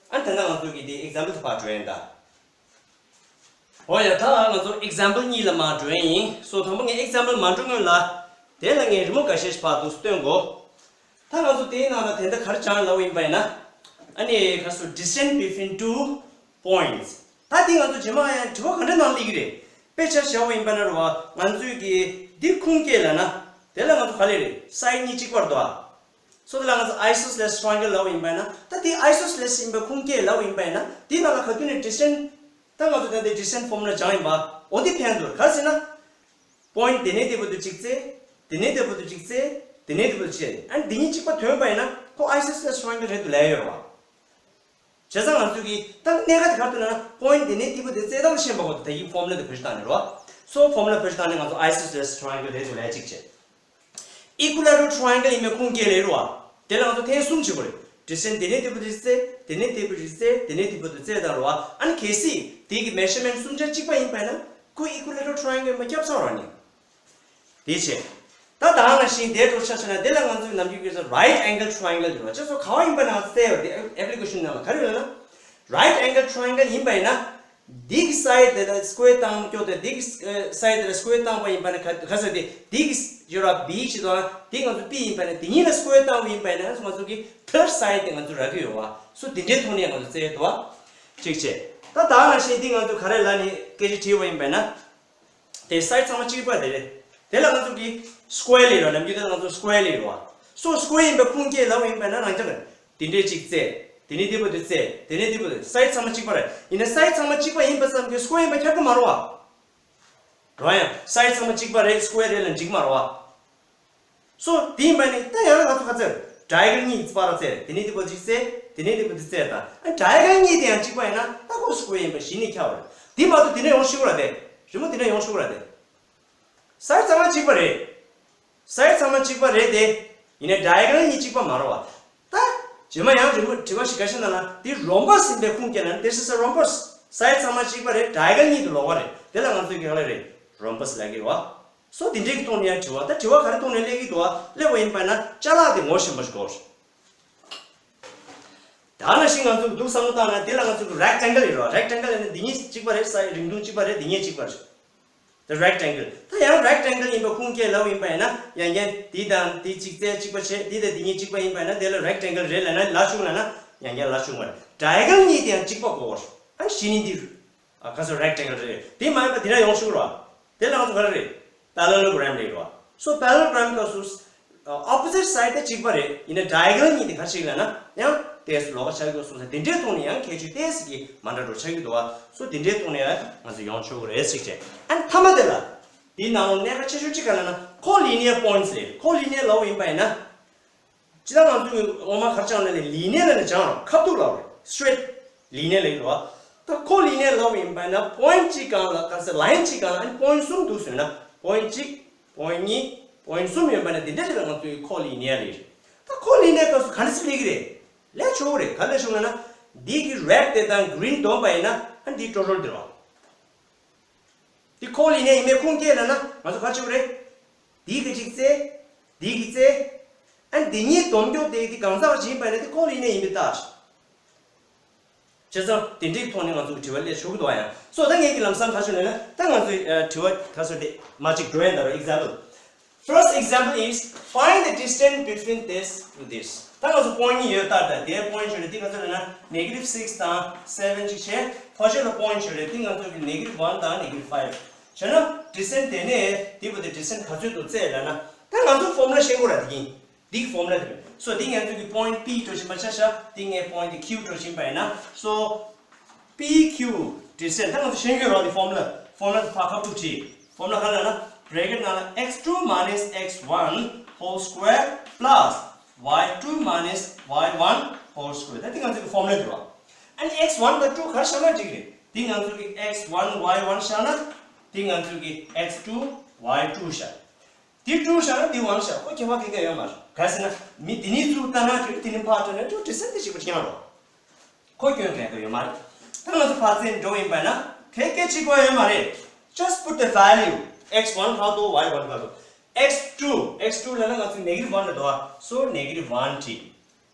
ཨ་ད་ལྟ་ང་ཚོ་གི་འདི་example དེ་ཕར་འགྲོ་ཡིན་ད། འོ་ཡ། ད་ང་ཚོ་example གཉིས་ལ་མར་འགྲོ་ཡིན། སོ་དང་པོ་ངས་example མ་འགྲོ་སྔོན་ལ། དེ་ལ་ངས་རི་མོ་འགའ་ཤས་ཤིག་ཕར་འདུག་སྟོན་དགོས། ད་ང་ཚོ་དེའི་ནང་ལ་དེ་འདྲ་ག་རེ་སྦྱངས་ལབ་པ་ཡིན་པ་ཡིན་ན། ཨ་ནི་ག་སོ་distance between two points ད་དེ་ང་ཚོ་རྗེས་མ་ཡང་དྲི་བ་ག་འདྲ་ནང་སླེབས་ཀྱི་རེད། དཔེ་ཆ་བཞག་པ་ཡིན་པ་ན་རེད་བ། ང་ཚོས་ཀྱི་འདི་ཁུངས་སྐྱེལ་ལབ་ན། དེ་ལ་ང་ཚོ་ག་རེ་རེད། side གཉིས་གཅིག་པ་རེད་དོ། སོ་དེ་ལ་ང་ཚོ་isosceles triangle ལབ་པ་ཡིན་པ་ན། ད་དེ་isosceles ཡིན་པའི་ཁུངས་སྐྱེལ་ལབ་པ་ཡིན་པ་ཡིན་ན། དེའི་ནང་ལ་ག་དུས་ནས་distance ད་ང་ཚོ་ད་ལྟའི་distance formula སྦྱངས་ཡིན་པ། འོ་དེ་ཕན་ཐོགས་ག་རེ་ཟེར་ན། point དེ་ནས་དེ་བར་དུ་གཅིག་བཙལ། དེ་ནས་དེ་བར་དུ་གཅིག་བཙལ། དེ་ནས་དེ་བར་དུ་གཅིག་བཙལ། ཨ་ནི་འདི་གཉིས་གཅིག་པ་ཐོན་པ་ཡིན་ན་ཁོ་isosceles triangle རེད་འདུག་ལབ་ཡོད་རེད་བ། བྱས་ཙང་ང་ཚོས་ཀྱི་ད་གནད་འགག་དེ་ག་རེ་འདུག་ལབ་ན། point དེ་ནས་དེ་བར་དུ་བཙལ་སྟངས་ཤེས་པ་དགོས་འདུག་ད་ཡིག་formula དེ་བེད་སྤྱོད་བཏང་ནས་རེད་བ། སོ་formula བེད་སྤྱོད་བཏང་ནས་ང་ཚོ་isosceles triangle རེད་འདུག་ལབ་གཅིག་བྱས། equilateral triangle ཡིན་པའི་ཁུངས་སྐྱེལ་ལེ་རུ་བ། དེ་ལ་ང་ཚོ་ཐེངས་གསུམ་བྱེད་དགོས་རེད། distance དེ་ནས་དེ་བར་དུ་བཙལ། དེ་ནས་དེ་བར་དུ་བཙལ། དེ་ནས་དེ་བར་དུ་བཙལ་དང་རུ་བ། ཨ་ནི་གལ་སྲིད་དེ་གི་measurement གསུམ་ཆ་གཅིག་པ་ཡིན་པ་ན་ཁོ་equilateral triangle ཡིན་པ་ཁྱབ་ཚར་བ་ནི། དེ་བྱས། ད་ད་ནང་བཞིན་དེ་འགྲོ་ཆ་བྱས་ན་དེ་ལ་ང་ཚོས་ནམ་རྒྱུན་གྱི་right angle triangle ཡོད་རེད་བ། ཁྱེད་ཚོ་ག་བ་ཡིན་པ་ན་བཙལ་བ་དེ་application ནང་ལ་ག་རེ་ཡོད་ལབ་ན། right angle triangle ཡིན་པ་ཡིན་ན། འདི་གི་side དེ་ལ་square བཏང་སྐྱོ་དེ། འདི་གི་side དེ་ལ་square བཏང་པ་ཡིན་པ་ན་ག་ག་ཟེར་ཏེ། འདི་གི་ཡོད་ར་B ཞིག་དང་འདི་ང་ཚོ་P ཡིན་པ་ན། འདི་གཉིས་ལ་square བཏང་བ་ཡིན་པ་ན་ང་ཚོ་གི་third side དེ་ང་ཚོ་རག་གི་ཡོད་བ། སོ་དེ་འདྲའི་ཐོག་ནས་ང་ཚོ་བཙལ་ཡོད་དོ། གཅིག་བྱས། ད་ད་ནང་བཞིན་འདི་ང་ཚོ་ག་རེ་ལབ་ནས་སྐད་ཆ་དྲིས་པ་ཡིན་པ་ན། དེ་side ཚང་མ་གཅིག་པ་དེ་རེད། དེ་ལ་ང་ཚོ་གི་square ལབ་ར། ནམ་རྒྱུན་དེ་ང་ཚོ་square ལབ་ར། སོ་square ཡིན་པའི་ཁུངས་སྐྱེལ་ལབ་ཡིན་པ་ན་རང་ཅག་དེ་འདྲའི་གཅིག་བཙལ། དེ་ནས་དེ་བར་དུ་བཙལ། དེ་ནས་དེ་བར་དུ། side ཚང་མ་གཅིག་པ་རེད། ཡིན་ན་side ཚང་མ་གཅིག་པ་ཡིན་པ་ཙམ་གྱིས་square ཡིན་པ་ཁྱབ་ཀྱི་མ་རེད་བ། རང་ཡང་side ཚང་མ་གཅིག་པ་རེད། square རེད་ལབ་འགྲིག་གི་མ་རེད་བ། སོ་དེ་ཡིན་པ་ནི་ད་ཡང་ང་ཚོ་ག་ཚོད་diagonal གཉིས་སྤར་ར་བཙལ། དེ་ནས་དེ་བར་གཅིག་བཙལ། དེ་ནས་དེ་བར་དུ་བཙལ་དང་། ཨ་diagonal གཉིས་དེ་ཡང་གཅིག་པ་ཡིན་ན་ད་ཁོ་square ཡིན་པ་གཞི་ནས་ཁྱབ་པ་རེད། དེ་མ་གཏོགས་དེ་འདྲ་ཡོང་ཤེས་ཀྱི་རེད་དེ། རི་མོ་དེ་འདྲ་ཡོང་ཤེས་ཀྱི་རེད་དེ། side ཚང་མ་གཅིག་པ་རེད། side ཚང་མ་གཅིག་པ་རེད་དེ། ཡིན་ནའི་diagonal གཉིས་གཅིག་པ་མ་རེད་བ། ད་རྗེས་མ་ཡང་རི་མོ་དྲི་བ་ཞིག་འགའ་ཤས་ནང་ལ་འདི་rhombus ཡིན་པའི་ཁུངས་སྐྱེལ་ན། This is a rhombus. side ཚང་མ་གཅིག་པ་རེད། diagonal གཉིས་དེ་ལོགས་ཀ་རེད། དེ་ལ་ང་ཚོས་ག་རེ་ལབ་རེད། rhombus ལབ་ཀྱི་རེད་བ། སོ་དེ་འདྲའི་གི་ཐོག་ནས་ཡང་དྲི་བ། ད་དྲི་བ་ག་རེ་ཐོག་ནས་སླེབས་ཀྱི་འདུག་བ། སླེབས་པ་ཡིན་པ་ན་ཅ་ལག་དེ་ངོ་ཤེས་པ་ཞིག་དགོས། ད་ནང་བཞིན་ང་ཚོ་འདུག་བསམ་བློ་བཏང་ན་དེ་ལ་ང་ཚོ་གི་rectangle ཡོད་རེད་བ། rectangle ཡིན་ན་འདི་གཉིས་གཅིག་པ་རེད། side རིང་ཐུང་གཅིག་པ་རེད། འདི་གཉིས་གཅིག་པ་རེད། The rectangle. ད་ཡང་rectangle ཡིན་པ་ཁུངས་སྐྱེལ་ལབ་ཡིན་པ་ཡིན་ན། ཡང་བསྐྱར་འདི་དང་འདི་གཅིག་བཙལ་གཅིག་པ་བྱས། འདི་དང་འདི་གཉིས་གཅིག་པ་ཡིན་པ་ཡིན་ན་དེ་ལ་rectangle རེད་ལབ་ན་ལབ་ཆོག་ལབ་ན་ཡང་བསྐྱར་ལབ་ཆོག་མ་རེད། diagonal གཉིས་དེ་ཡང་གཅིག་པ་དགོས་པ་རེད། ཨ་གཞི་ནས་འདི། ཨ་ག་ཚོད་rectangle རེད། དེ་མ་ཡིན་པ་དེ་འདྲ་ཡོང་ཤོག་ར། དེ་ལ་ང་ཚོ་ག་རེ་རེད། parallelogram རེད་ར། so parallelogram སྐབས་སུ་opposite side དེ་གཅིག་པ་རེད། ཡིན་ན་diagonal གཉིས་དེ་ག་རེ་ཞིག་ལབ་ན་ཡང་ཏོག་ཙམ་ལོགས་ཀ་ཆགས་ཀྱི་སོང་ཙང་། དེ་འདྲའི་ཐོག་ནས་ཡང་ཁྱད་ཆོས་ཏོག་ཙམ་གྱིས་མ་འདྲ་འགྲོ་ཆགས་ཀྱི་འདུག་བ། so དེ་འདྲའི་ཐོག་ནས་ཡང་ང་ཚོ་ཡོང་ཆོག་གི་རེད་ཟེར་བྱས། ཨ་ནི་མཐའ་མ་དེ་ལ། དེའི་ནང་ལོགས་གནད་འགག་ཆེ་ཤོས་གཅིག་ག་ལབ་ན་collinear points རེད། collinear ལབ་ཡིན་པ་ཡིན་ན། སྤྱིར་བཏང་ང་ཚོས་སྔོན་མ་ག་རེ་སྦྱངས་ལབ་ན་linear ལབ་ནས་སྦྱངས་རོགས། ཁ་ཐུག་ལབ་རེད། straight linear ལབ་ཡོད་རེད་བ། ད་collinear ལབ་ཡིན་པ་ན་point གཅིག་སྒང་ལ། ག་ཟེར། line གཅིག་སྒང་ལ་ཨ་ནི་point གསུམ་འདུག་ཟེར་ན། point གཅིག point གཉིས། point གསུམ་ཡོད་པ་ན་དེ་འདྲ་ཞིག་ལ་ང་ཚོས་collinear ལབ་རེད། ད་collinear སྐབས་སུ་ག་འདྲ་ཞིག་སླེབས་ཀྱི་རེད། སླེབས་ཆོག་གི་རེད། ག་འདྲ་ཞིག་ལབ་ན། འདི་གི་red དེ་དང་green བསྡོམས་པ་ཡིན་ན་ཨ་ནི་འདི་total དེ་རེད་བ། འདི་collinear ཡིན་པའི་ཁུངས་སྐྱེལ་ལབ་ན་ང་ཚོ་ག་རེ་བྱེད་དགོས་རེད། འདི་གི་གཅིག་བཙལ། འདི་གི་བཙལ། ཨ་འདི་གཉིས་བསྡོམས་ཀྱོག་དེ་འདི་གང་ཟག་ཅིག་ཡིན་པ་ཡིན་ན་དེ་collinear ཡིན་པའི་རྟགས། བྱས་ཙང་དེ་འདྲའི་ཐོག་ནས་ང་ཚོ་གི་དྲི་བ་སླེབས་ཆོག་གི་འདུག་ཨ་ཡང་། so ད་ངས་ཀྱི་ལམ་སང་ག་རེ་ཞུ་ལབ་ན། ད་ང་ཚོའི་ཨ་དྲི་བ་ག་ཚོད་དེ་མ་གཅིག་འགྲོ་ཡ་འདྲ་རོ། example. First example is, find the distance between this to this. ད་ང་ཚོ་point གཉིས་ཡོད་ལྟར། ད་དེའི་point ཞོར་ནས་འདི་ག་ཚོད་ལབ་ན་negative six དང་seven ཅིག་བྱས། ཕར་ཕྱོགས་ལ་point ཞོར་རེད། འདི་ང་ཚོ་གི་negative one དང་negative five བྱས་ན། distance དེ་ནས་འདི་བར་དུ་distance ག་ཚོད་འདུག་བཙལ་ལབ་ན། ད་ ད་ང་ཚོ་formula་ཤེས་དགོས་ར་དེ་ཡིན། འདི་གི་formula་དེ་རེད། So་འདི་ང་ཚོ་གི་point P་འགྲོ་བཞིན་པ་ཆ་བཞག་འདི་ངའི་point་Q་འགྲོ་བཞིན་པ་ཡིན་ན། So P Q distance་ད་ང་ཚོ་ཤེས་ཀྱི་རེད་བ། འདི་formula། formula་དེ་ཕར་ཁ་ཐུག་བྲིས། formula་ག་རེ་ལབ་ན། bracket་ནང་ལ་x two minus x one whole square plus y two minus y one whole square། ད་འདི་ང་ཚོ་གི་formula་དེ་རེད་བ། ཨ་ནི་x one་དང་two་ག་རེ་བཞག་ན་འགྲིག་རེད། འདི་ང་ཚོ་གི་x one y one་བཞག་ན། འདི་ང་ཚོ་གི x two y two་བཞག་འདི་two་བཞག་ན་འདི་one་བཞག་ཁོ་ཁྱད་པར་གང་ཡང་ཡོད་མ་རེད། ག་རེ་ཟེར་ན། མི་འདི་གཉིས་ཚུར་བལྟས་ན་འགྲིག་འདི་གཉིས་ཕར་བལྟས་ན་འགྲིག distance་དེ་གཅིག་པ་ཆགས་ཡོང་རོགས། ཁོ་སྐྱོན་གང་ཡང་ཡོད་མ་རེད། ད་ང་ཚོ་ཕར་ཚུར་འགྲོ་ཡིན་པ་ན་གལ་གལ་གཅིག་པ་ཡོད་མ་རེད། Just put the value x one་ཕར་དོ། y one་ཕར་དོ། x two x two་ལབ་ན་ང་ཚོ་negative one་ལ་འདུག་བ། So negative one་བྲིས།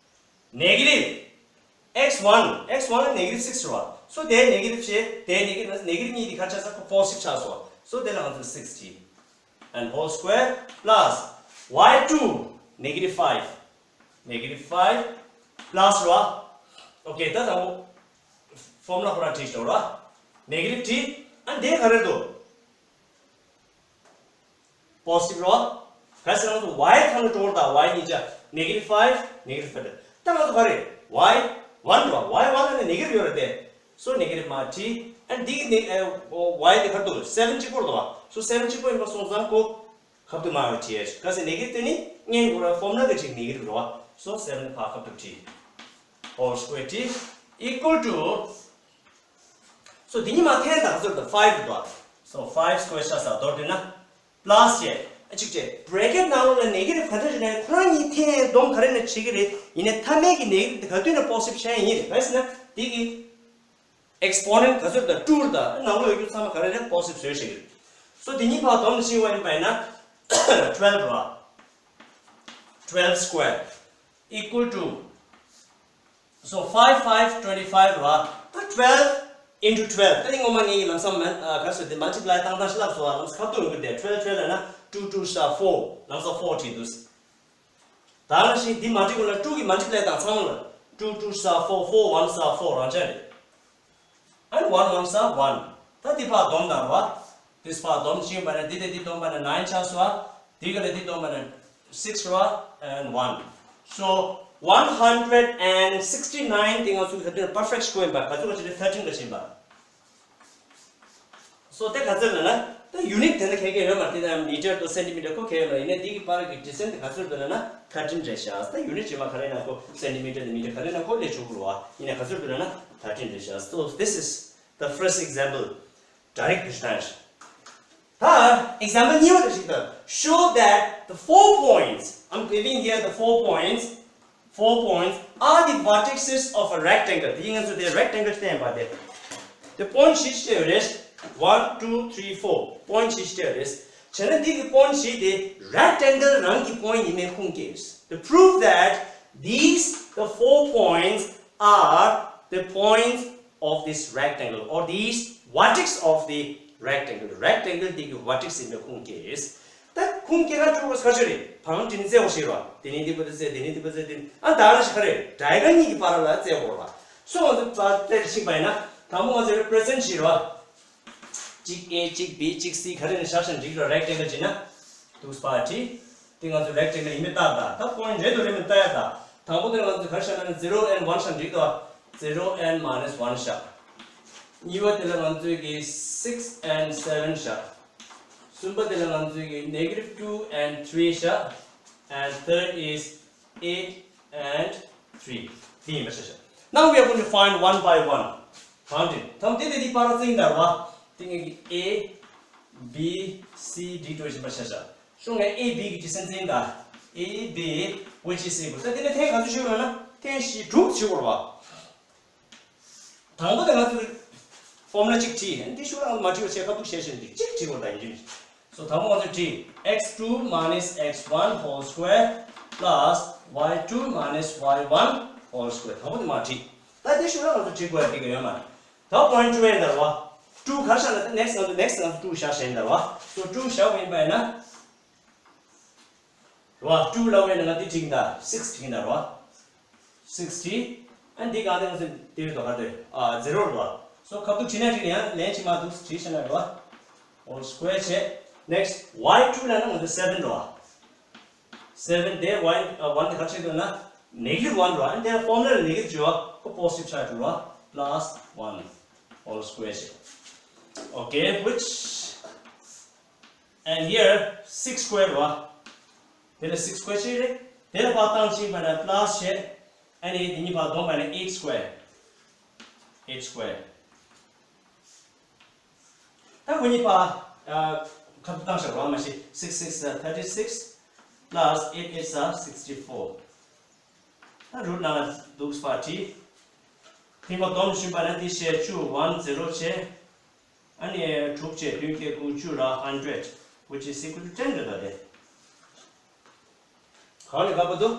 negative x one x one་ལ་negative six་རེད་བ། So་དེ་negative་བྱས་དེ་negative་ན་negative་གཉིས་དེ་ག་ཆགས་ས་ཁོ་positive་ཆགས་སོང་། So་དེ་ལ་ང་ཚོ་six་བྲིས། and whole square plus y two negative five negative five plus་ར། Okay ད་ད་བོ་formula་ཁོ་ར་བྲིས་ཤོག་ར། negative་བྲིས། ཨ་འདི་ག་རེ་འདུག positive་ར། ག་ཟེར་ན་ང་ཚོ་y་ཐང་ནས་འགྲོ་བར་ད་y་གཉིས་ཆ་negative five negative five་ད་ང་ཚོ་ག་རེ་y one་ར། y one་ལ་ནི་negative་ཡོད་རེད་དེ། So negative་མ་བྲིས། and་འདི་གི་ནི་ཨ་y་དེ་ག་རེ་འདུག seven་གཅིག་པོ་རེད་དོ། So seven་གཅིག་པོ་ཡིན་པ་སོང་ཙང་ཁོ་ཁ་ཐུག་མ་བྲིས་ཡ། ག་ཟེར་negative་དེ་ནི་ངན་གོ་ར། formula་གི་ཅིག་negative་རེད་བ། So seven་ཕར་ཁ་ཐུག་བྲིས། whole square་བྲིས། equal to So་དེ་གཉིས་མ་ཐེན་དང་ཚོད་དང་five་འདུག So five square་ཆགས་ས་མདོར་བསྡུས་ན་plus་བྱས་ཨ་གཅིག་བྱས་bracket་ནང་ལོགས་ལ་negative་ག་འདྲ་ཞིག་ནས་ཁོ་རང་གཉིས་ཐེན་སྡོམ་ག་རེ་ནས་བྱེད་ཀྱི་རེད། ཡིན་ནའི་མཐའ་མའི་གི་negative་དེ་ག་དུས་ནས་positive་ཆགས་ཡིན་རེད། ག་ཟེར་ན་དེ་གི exponent་ག་ཚོད་དང་two་དང་ནང་ལོགས་ཡོད་རྒྱུ་ཚང་མ་ག་རེ་རེད། positive་བཟོས་ཤིག So་དེ་གཉིས་ཕར་སྡོམ་བྱེད་པ་ཡིན་པ་ཡིན་ན་twelve་རེད་བ། twelve square equal to So five five twenty five་ར། ད་twelve into twelve་ད་ནི་ངོ་མ་ངའི་ལམ་སང་མན་ཨ་ག་སོ་དེ་multiply་བཏང་སྟངས་ཤི་ལབ་སོང་ཨ། ལམ་སང་ཁ་ཐུག་ཡོང་གི་དེ་twelve twelve་ལབ་ན་two two་ཤ་four་ལམ་སང་four་བྲིས་འདུག་ད་ནང་བཞིན་འདི་མ་འགྲིག་གོ་ལ་two་གི་multiply་བཏང་ཚང་མ་ལ་two two་ཤ་four four one་ཤ་four་རང་ཆ་རེད། And one one་ཤ་one། ད་འདི་ཕར་སྡོམ་དང་ར། འདི་ཕར་སྡོམ་ཕྱིན་པ་ན་འདི་དེ་འདི་སྡོམ་པ་ན་nine་ཆགས་སོང་ཨ། འདི་ག་ལ་འདི་སྡོམ་པ་ན་six་ར། and one། So one hundred and sixty nine་དེ་ང་ཚོ་ག་དུས་perfect square་ཡིན་པ་ག་ཚོད་ག་ཅི་རེད། thirteen་ག་ཕྱིན་པ། So་དེ་ག་ཚོད་ལ་ན་ད་unit་དེ་ན་ཁེ་ཁེ་ཡོད་མ་རེད། དེ་ན་meter་དང་centimeter་ཁོ་ཁེ་ཡོད་མ་རེད། ཡིན་ནའི་འདི་གི་བར་གི་distance་དེ་ག་ཚོད་འདུག་ལ་ན་thirteen་རེད་ཤག་ད་unit་བྱེད་མ་ག་རེ་ན་ཁོ་centimeter་དང་meter་ག་རེ་ན་ཁོ་ལས་ཆོག་གི་རེད་བ། ཡིན་ནའི་ག་ཚོད་འདུག་ལ་ན་thirteen་རེད་ཤག So this is the first example. Direct distance. ད་example་གཉིས་པ་དེ་ཞིག་ད། Show that the four points, I'm giving here the four points, four points are the vertices of a rectangle. དེ་ཡིན་ང་ཚོ་དེ་rectangle་བསྟན་པ་དེ། The point་བཞི་ཞིག་རེད། one two three four point་བཞི་ཞིག་རེད། བྱས་ན་འདི་གི་point་བཞི་དེ་rectangle་རང་གི་point་ཡིན་མིན་ཁུངས་སྐྱེལ། The prove that these the four points are the points of this rectangle or these vertex of the rectangle. Rectangle་དེ་གི་vertex་ཡིན་པའི་ཁུངས་སྐྱེལ། ད་ཁུངས་སྐྱེལ་ན་ཆོག་གོ་ས་ཆོད་རེད། བང་དེ་ནི་བཙལ་བ་ཞིག་རེད་བ། དེ་ནི་འདི་པོ་དེ་བཙལ། དེ་ནི་འདི་པོ་བཙལ། དེ་ནི་ཨ་ད་ལ་ཞིག་ག་རེད། diagonal་གཉིས་ཀྱི་བར་ལ་བཙལ་དགོས་རེད་བ། སོ་ང་ཚོ་བཙལ་ཕྱིན་པ་ཡིན་ན་དང་པོ་ང་ཚོ་represent་བྱེད་རེད་བ། གཅིག་A གཅིག་B་གཅིག་C་ག་རེ་ནས་བཞག་བཞག་འགྲིག་ར། rectangle་བྱེད་ན། འདུག་སྤ་ཏི། དེ་ང་ཚོ་rectangle་ཡིན་མིན་བལྟ་ད། ད་point་རེད་འདུག་རེད་མིན་བལྟ་ཡ་ད། དང་པོ་དེ་ང་ཚོ་ག་རེ་བཞག་ན་zero and one་བཞག་འགྲིག་ད། zero and minus one་བཞག་གཉིས་པ་དེ་ལ་ང་ཚོས་ཀྱི་six and seven་བཞག་གསུམ་པ་དེ་ལ་ང་ཚོས་ཀྱི་negative two and three་བཞག and third is eight and three། དེ་ཡིན་པ་ཤ་ཤ། Now we are going to find one by one. Counting. ཐམ་དེ་དེ་དེ་པར་ཙིང་དར་བ། དེ་ངེད་ཀྱི་A B C D་འགྲོ་བཞིན་པ་ཤ་ཤ། ཤོག་ངས་A B་གི་ཅི་སེམས་ཙིང་དར། A B which is equal. ད་དེ་ནས་ཐེངས་ག་ཚོད་ཞུ་རོགས་ན་ཐེངས་བཞི་དྲུག་ཞུ་བར་བ། དང་པོ་དེ་ང་ཚོས་formula་གཅིག་བྲིས། འདི་ཤུགས་རང་མ་བྲིས་པ་བྱས་ཁ་ཐུག་བཤད་བཤད་འདི་གཅིག་བྲིས་དགོས་ད་ཡིན་གྱི། So དང་པོ་ང་ཚོས་བྲིས། x two minus x one whole square plus y two minus y one whole square. དང་པོ་དེ་མ་བྲིས། ད་འདི་ཤུགས་རང་ང་ཚོས་བྲིས་དགོས་ཡ་འགྲིག་གི་ཡོད་མ་རེད། ད་point two་ཡན་ད་རེད་བ། two་གར་བཞག་ན་ད་next་ང་ཚོ་next་ང་ཚོ་two་བཞག་བཞག་ཡིན་ད་རེད་བ། So two་བཞག་པ་ཡིན་པ་ཡིན་ན། རེད་བ། two་ལབ་པ་ཡིན་ན་ང་འདི་བྲིས་ཡིན་ད། six་བྲིས་ཡིན་ད་རེད་བ། six་བྲིས། ཨ་འདི་གང་དེ་ང་ཚོ་འདིར་དོ་ག་དེ་ཨ་zero་རེད་བ། So་ཁ་ཐུག་བྲིས་ན་བྲིས་ན་ཡང་ལན་ཅིག་མ་འདུག་བྲིས་ཤེས་ན་རེད་བ། Whole square་བྱས། Next y two་ལབ་ན་ང་ཚོ་seven་རེད་བ། seven དེ one ཨ་one དེ་ག་ཆེད་དུ་ན་negative one ར། ཨ་ནི་དེ་formula ལ་negative བྱས་པ་ཁོ་positive ཆགས་འགྲོ་ར། plus one whole square བྱས། Okay, which and here six square ར། དེ་ལ་six square བྱས་རེད། དེ་ལ་ཕར་བཏང་ཕྱིན་པ་ན་plus བྱས། ཨ་ནི་དེ་གཉིས་ཕར་བསྡོམས་པ་ན eight square eight square ད་ཁོ་གཉིས་ཕར་ཁ་ཐུག་བཏང་བཞག་རོགས་མ་གཞི། six six are thirty six plus eight eights are sixty four ད་root ནང་འདུག་པ་བྲིས། དེ་མ་བསྡོམས་ཕྱིན་པ་ན་དེ་བྱས་བཅུ་one zero བྱས། ཨ་ནི་དྲུག་བྱས་བདུན་བརྒྱད་དགུ་བཅུ་ར་hundred which is equal to ten རེད་ད་དེ། གང་ནས་ག་པ་འདུག་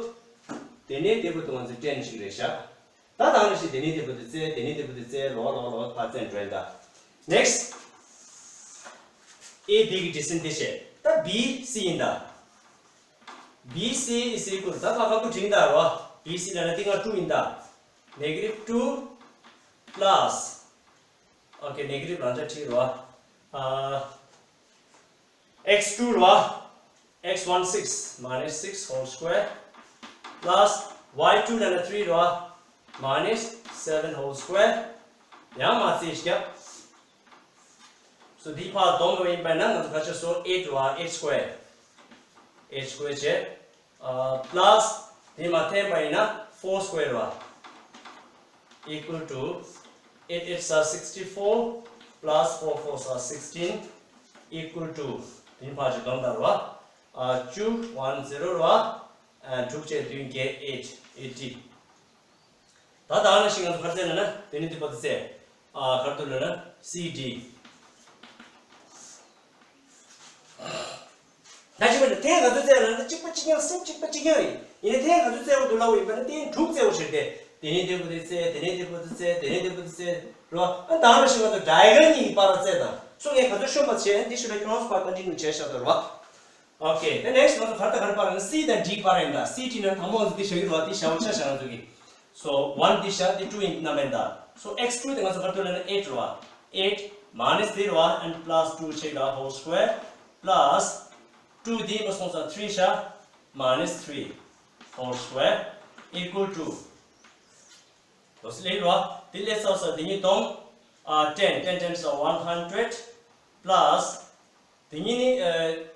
དེ་ནས་དེ་པོ་དུ་ང་ཚོ་ten ཞིག་རེད་ཤག་ད་དང་ནས་ཤིག་དེ་ནས་དེ་པོ་དུ་བཙལ། དེ་ནས་དེ་པོ་དུ་བཙལ། ལོག་ལོག་ལོག་ཕར་བཙལ་འགྲོ་ཡིན་ད། Next A B གི་འབྲི་སྲིད་དེ་བྱས། ད་B C ཡིན་ད། B C is equal ད་ཕར་ཁ་ཐུག་བྲིས་ད་རོ། B C ལ་ན་དེ་སྔ་two ཡིན་ད། Negative two plus okay negative རང་འཇགས་བྲིས་རོ། ཨ། X two རོ། X one six minus six whole square plus Y two ལ་ན་three རོ། minus seven whole square ཡང་མ་རྩིས་བརྒྱབ། So འདི་ཕར་བསྡོམས་པ་ཡིན་པ་ན་ང་ཚོ་ག་ཚོད་སོང་། eight རོ། eight square eight square བྱས། ཨ། plus དེ་མ་འཐེན་པ་ཡིན་ན་four square རོ། equal to eight eights are sixty four plus four fours are sixteen equal to དེ་ཕར་ཅིག་བསྡོམས་ད་རོ། ཨ། བཅུ་one zero རོ། ཨ། དྲུག་བྱས་བདུན་བརྒྱད་eight eighty ད་ད་ནི་ཤིང་ང་ཚོ་ག་རེ་བཙལ་ན་ན་དེ་ནི་དེ་པོ་དེ་བཙལ། ཨ། ག་རེ་འདུག་ལབ་ན་C D ད་ཅི་མ་ཐེངས་ག་ཚོད་བཙལ་ན་ན་གཅིག་པ་གཅིག་རྐྱང་། སེམས་གཅིག་པ་གཅིག་རྐྱང་རེད། ཡིན་ནའི་ཐེངས་ག་ཚོད་བཙལ་བ་འདུག་ལབ་པ་ཡིན་པ་ན་དེ་དྲུག་བཙལ་བ་ཞིག་སྟེ། དེ་ནི་དེ་པོ་དེ་བཙལ། དེ་ནི་དེ་པོ་དེ་བཙལ། དེ་ནི་དེ་པོ་དེ་བཙལ་རོ། ཨ། ད་ནི་ཤིང་ང་ཚོ་diagonal གཉིས་ཀྱི་བར་བཙལ་དང་། སོ་ངས་ག་ཚོད་ཤོད་པ་བྱས། འདི་ཤུ་ལ་ཁྱོད་རང་ཚོ་ཕར་continue བྱས་བཞག་དང་རོ། Okay, the next ང་ཚོ་ག་རེ་དང་ག་རེ་སྤར་ཡིན་ན། C དང་D སྤར་ཡིན་ད། C D ནི་དང་པོ་ང་ཚོ་འདི་བཞག་གི་རེད་བ། འདི་བཞག་པ་ཆ་བཞག་ང་ཚོ་གི། So one འདི་བཞག་འདི་two ཡིན་རྣམ་པ་ཡིན་ད། So X two དེ་ང་ཚོ་ག་རེ་འདུག་ལབ་ན་eight རེད་བ། eight minus འདི་རེད་བ། and plus two བྱས་ད་whole square plus two འདི་མ་སོང་ཙང་three བཞག minus three whole square equal to ལོ་སི་ལེ་རེད་བ། འདི་ལས་ཚོགས་ས་འདི་གཉིས་བསྡོམས། ཨ། ten, ten tens are one hundred plus འདི་གཉིས་ནི། ཨ།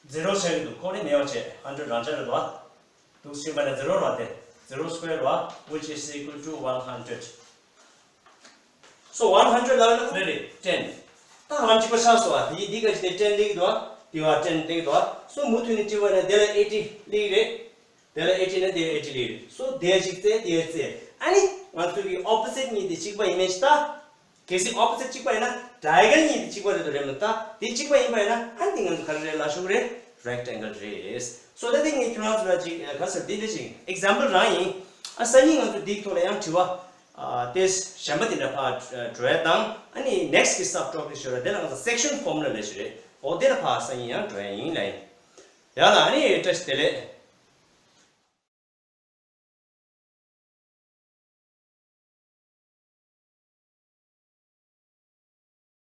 zero བྱས་ཀྱི་འདུག་ཁོ་ནི་མེད་པ་བྱས། hundred རང་འཇགས་རེད་བ། འདུག་ཕྱིན་པ་ནས་zero རེད་བ། དེ་zero square རེད་བ། which is equal to one hundred. So one hundred ལབ་ན་ག་རེ་རེད། ten ད་ལམ་གཅིག་པ་ཆགས་སོང་བ། དེ་འདི་ག་ཅི་དེ་ten སླེབས་ཀྱི་འདུག་བ། དེ་བ་ten སླེབས་ཀྱི་འདུག་བ། So མུ་མཐུད་ནས་བྲིས་པ་ན་དེ་ལ་eighty སླེབས་ཀྱི་རེད། དེ་ལ་eighty ན་དེ་eighty སླེབས་ཀྱི་རེད། So དེ་གཅིག་བཙལ། དེ་བཙལ། ཨ་ནི་ང་ཚོ་གི་opposite གཉིས་དེ་གཅིག་པ་ཡིན་མིན་ཞིག་ལྟ། གལ་སྲིད་opposite གཅིག་པ་ཡིན་ན་diagonal གཉིས་དེ་གཅིག་པ་རེད་འདུག་རེད་མ་གཏོགས། དེ་གཅིག་པ་ཡིན་པ་ཡིན་ན་ཨ་ནི་དེ་ང་ཚོ་ག་རེ་རེད་ལབ་ཤོག་རེད། rectangle རེད། So ད་དེ་ངས་ཁྱོད་རང་ཚོ་ལ་ཅིག་ག་ཟེར་འདི་འདྲ་ཅིག་example རང་ཡིན། ཨ། སང་ཉིན་ང་ཚོ་འདིའི་ཐོག་ལ་ཡང་དྲི་བ། ཨ། དེ་གཞན་པ་དེ་འདྲ་ཕར་འགྲོ་ཡ་དང་། ཨ་ནི་next གི་sub topic ཞོར་ལ་དེ་ལ་ང་ཚོ་section formula ལབ་ཞིག་རེད། འོ་དེ་ལ་ཕར་སང་ཉིན་ཡང་འགྲོ་ཡ་ཡིན་ལབ་ཡིན། ཡ་ལ་ཨ་ནི་བཀྲ་ཤིས་བདེ་ལེགས།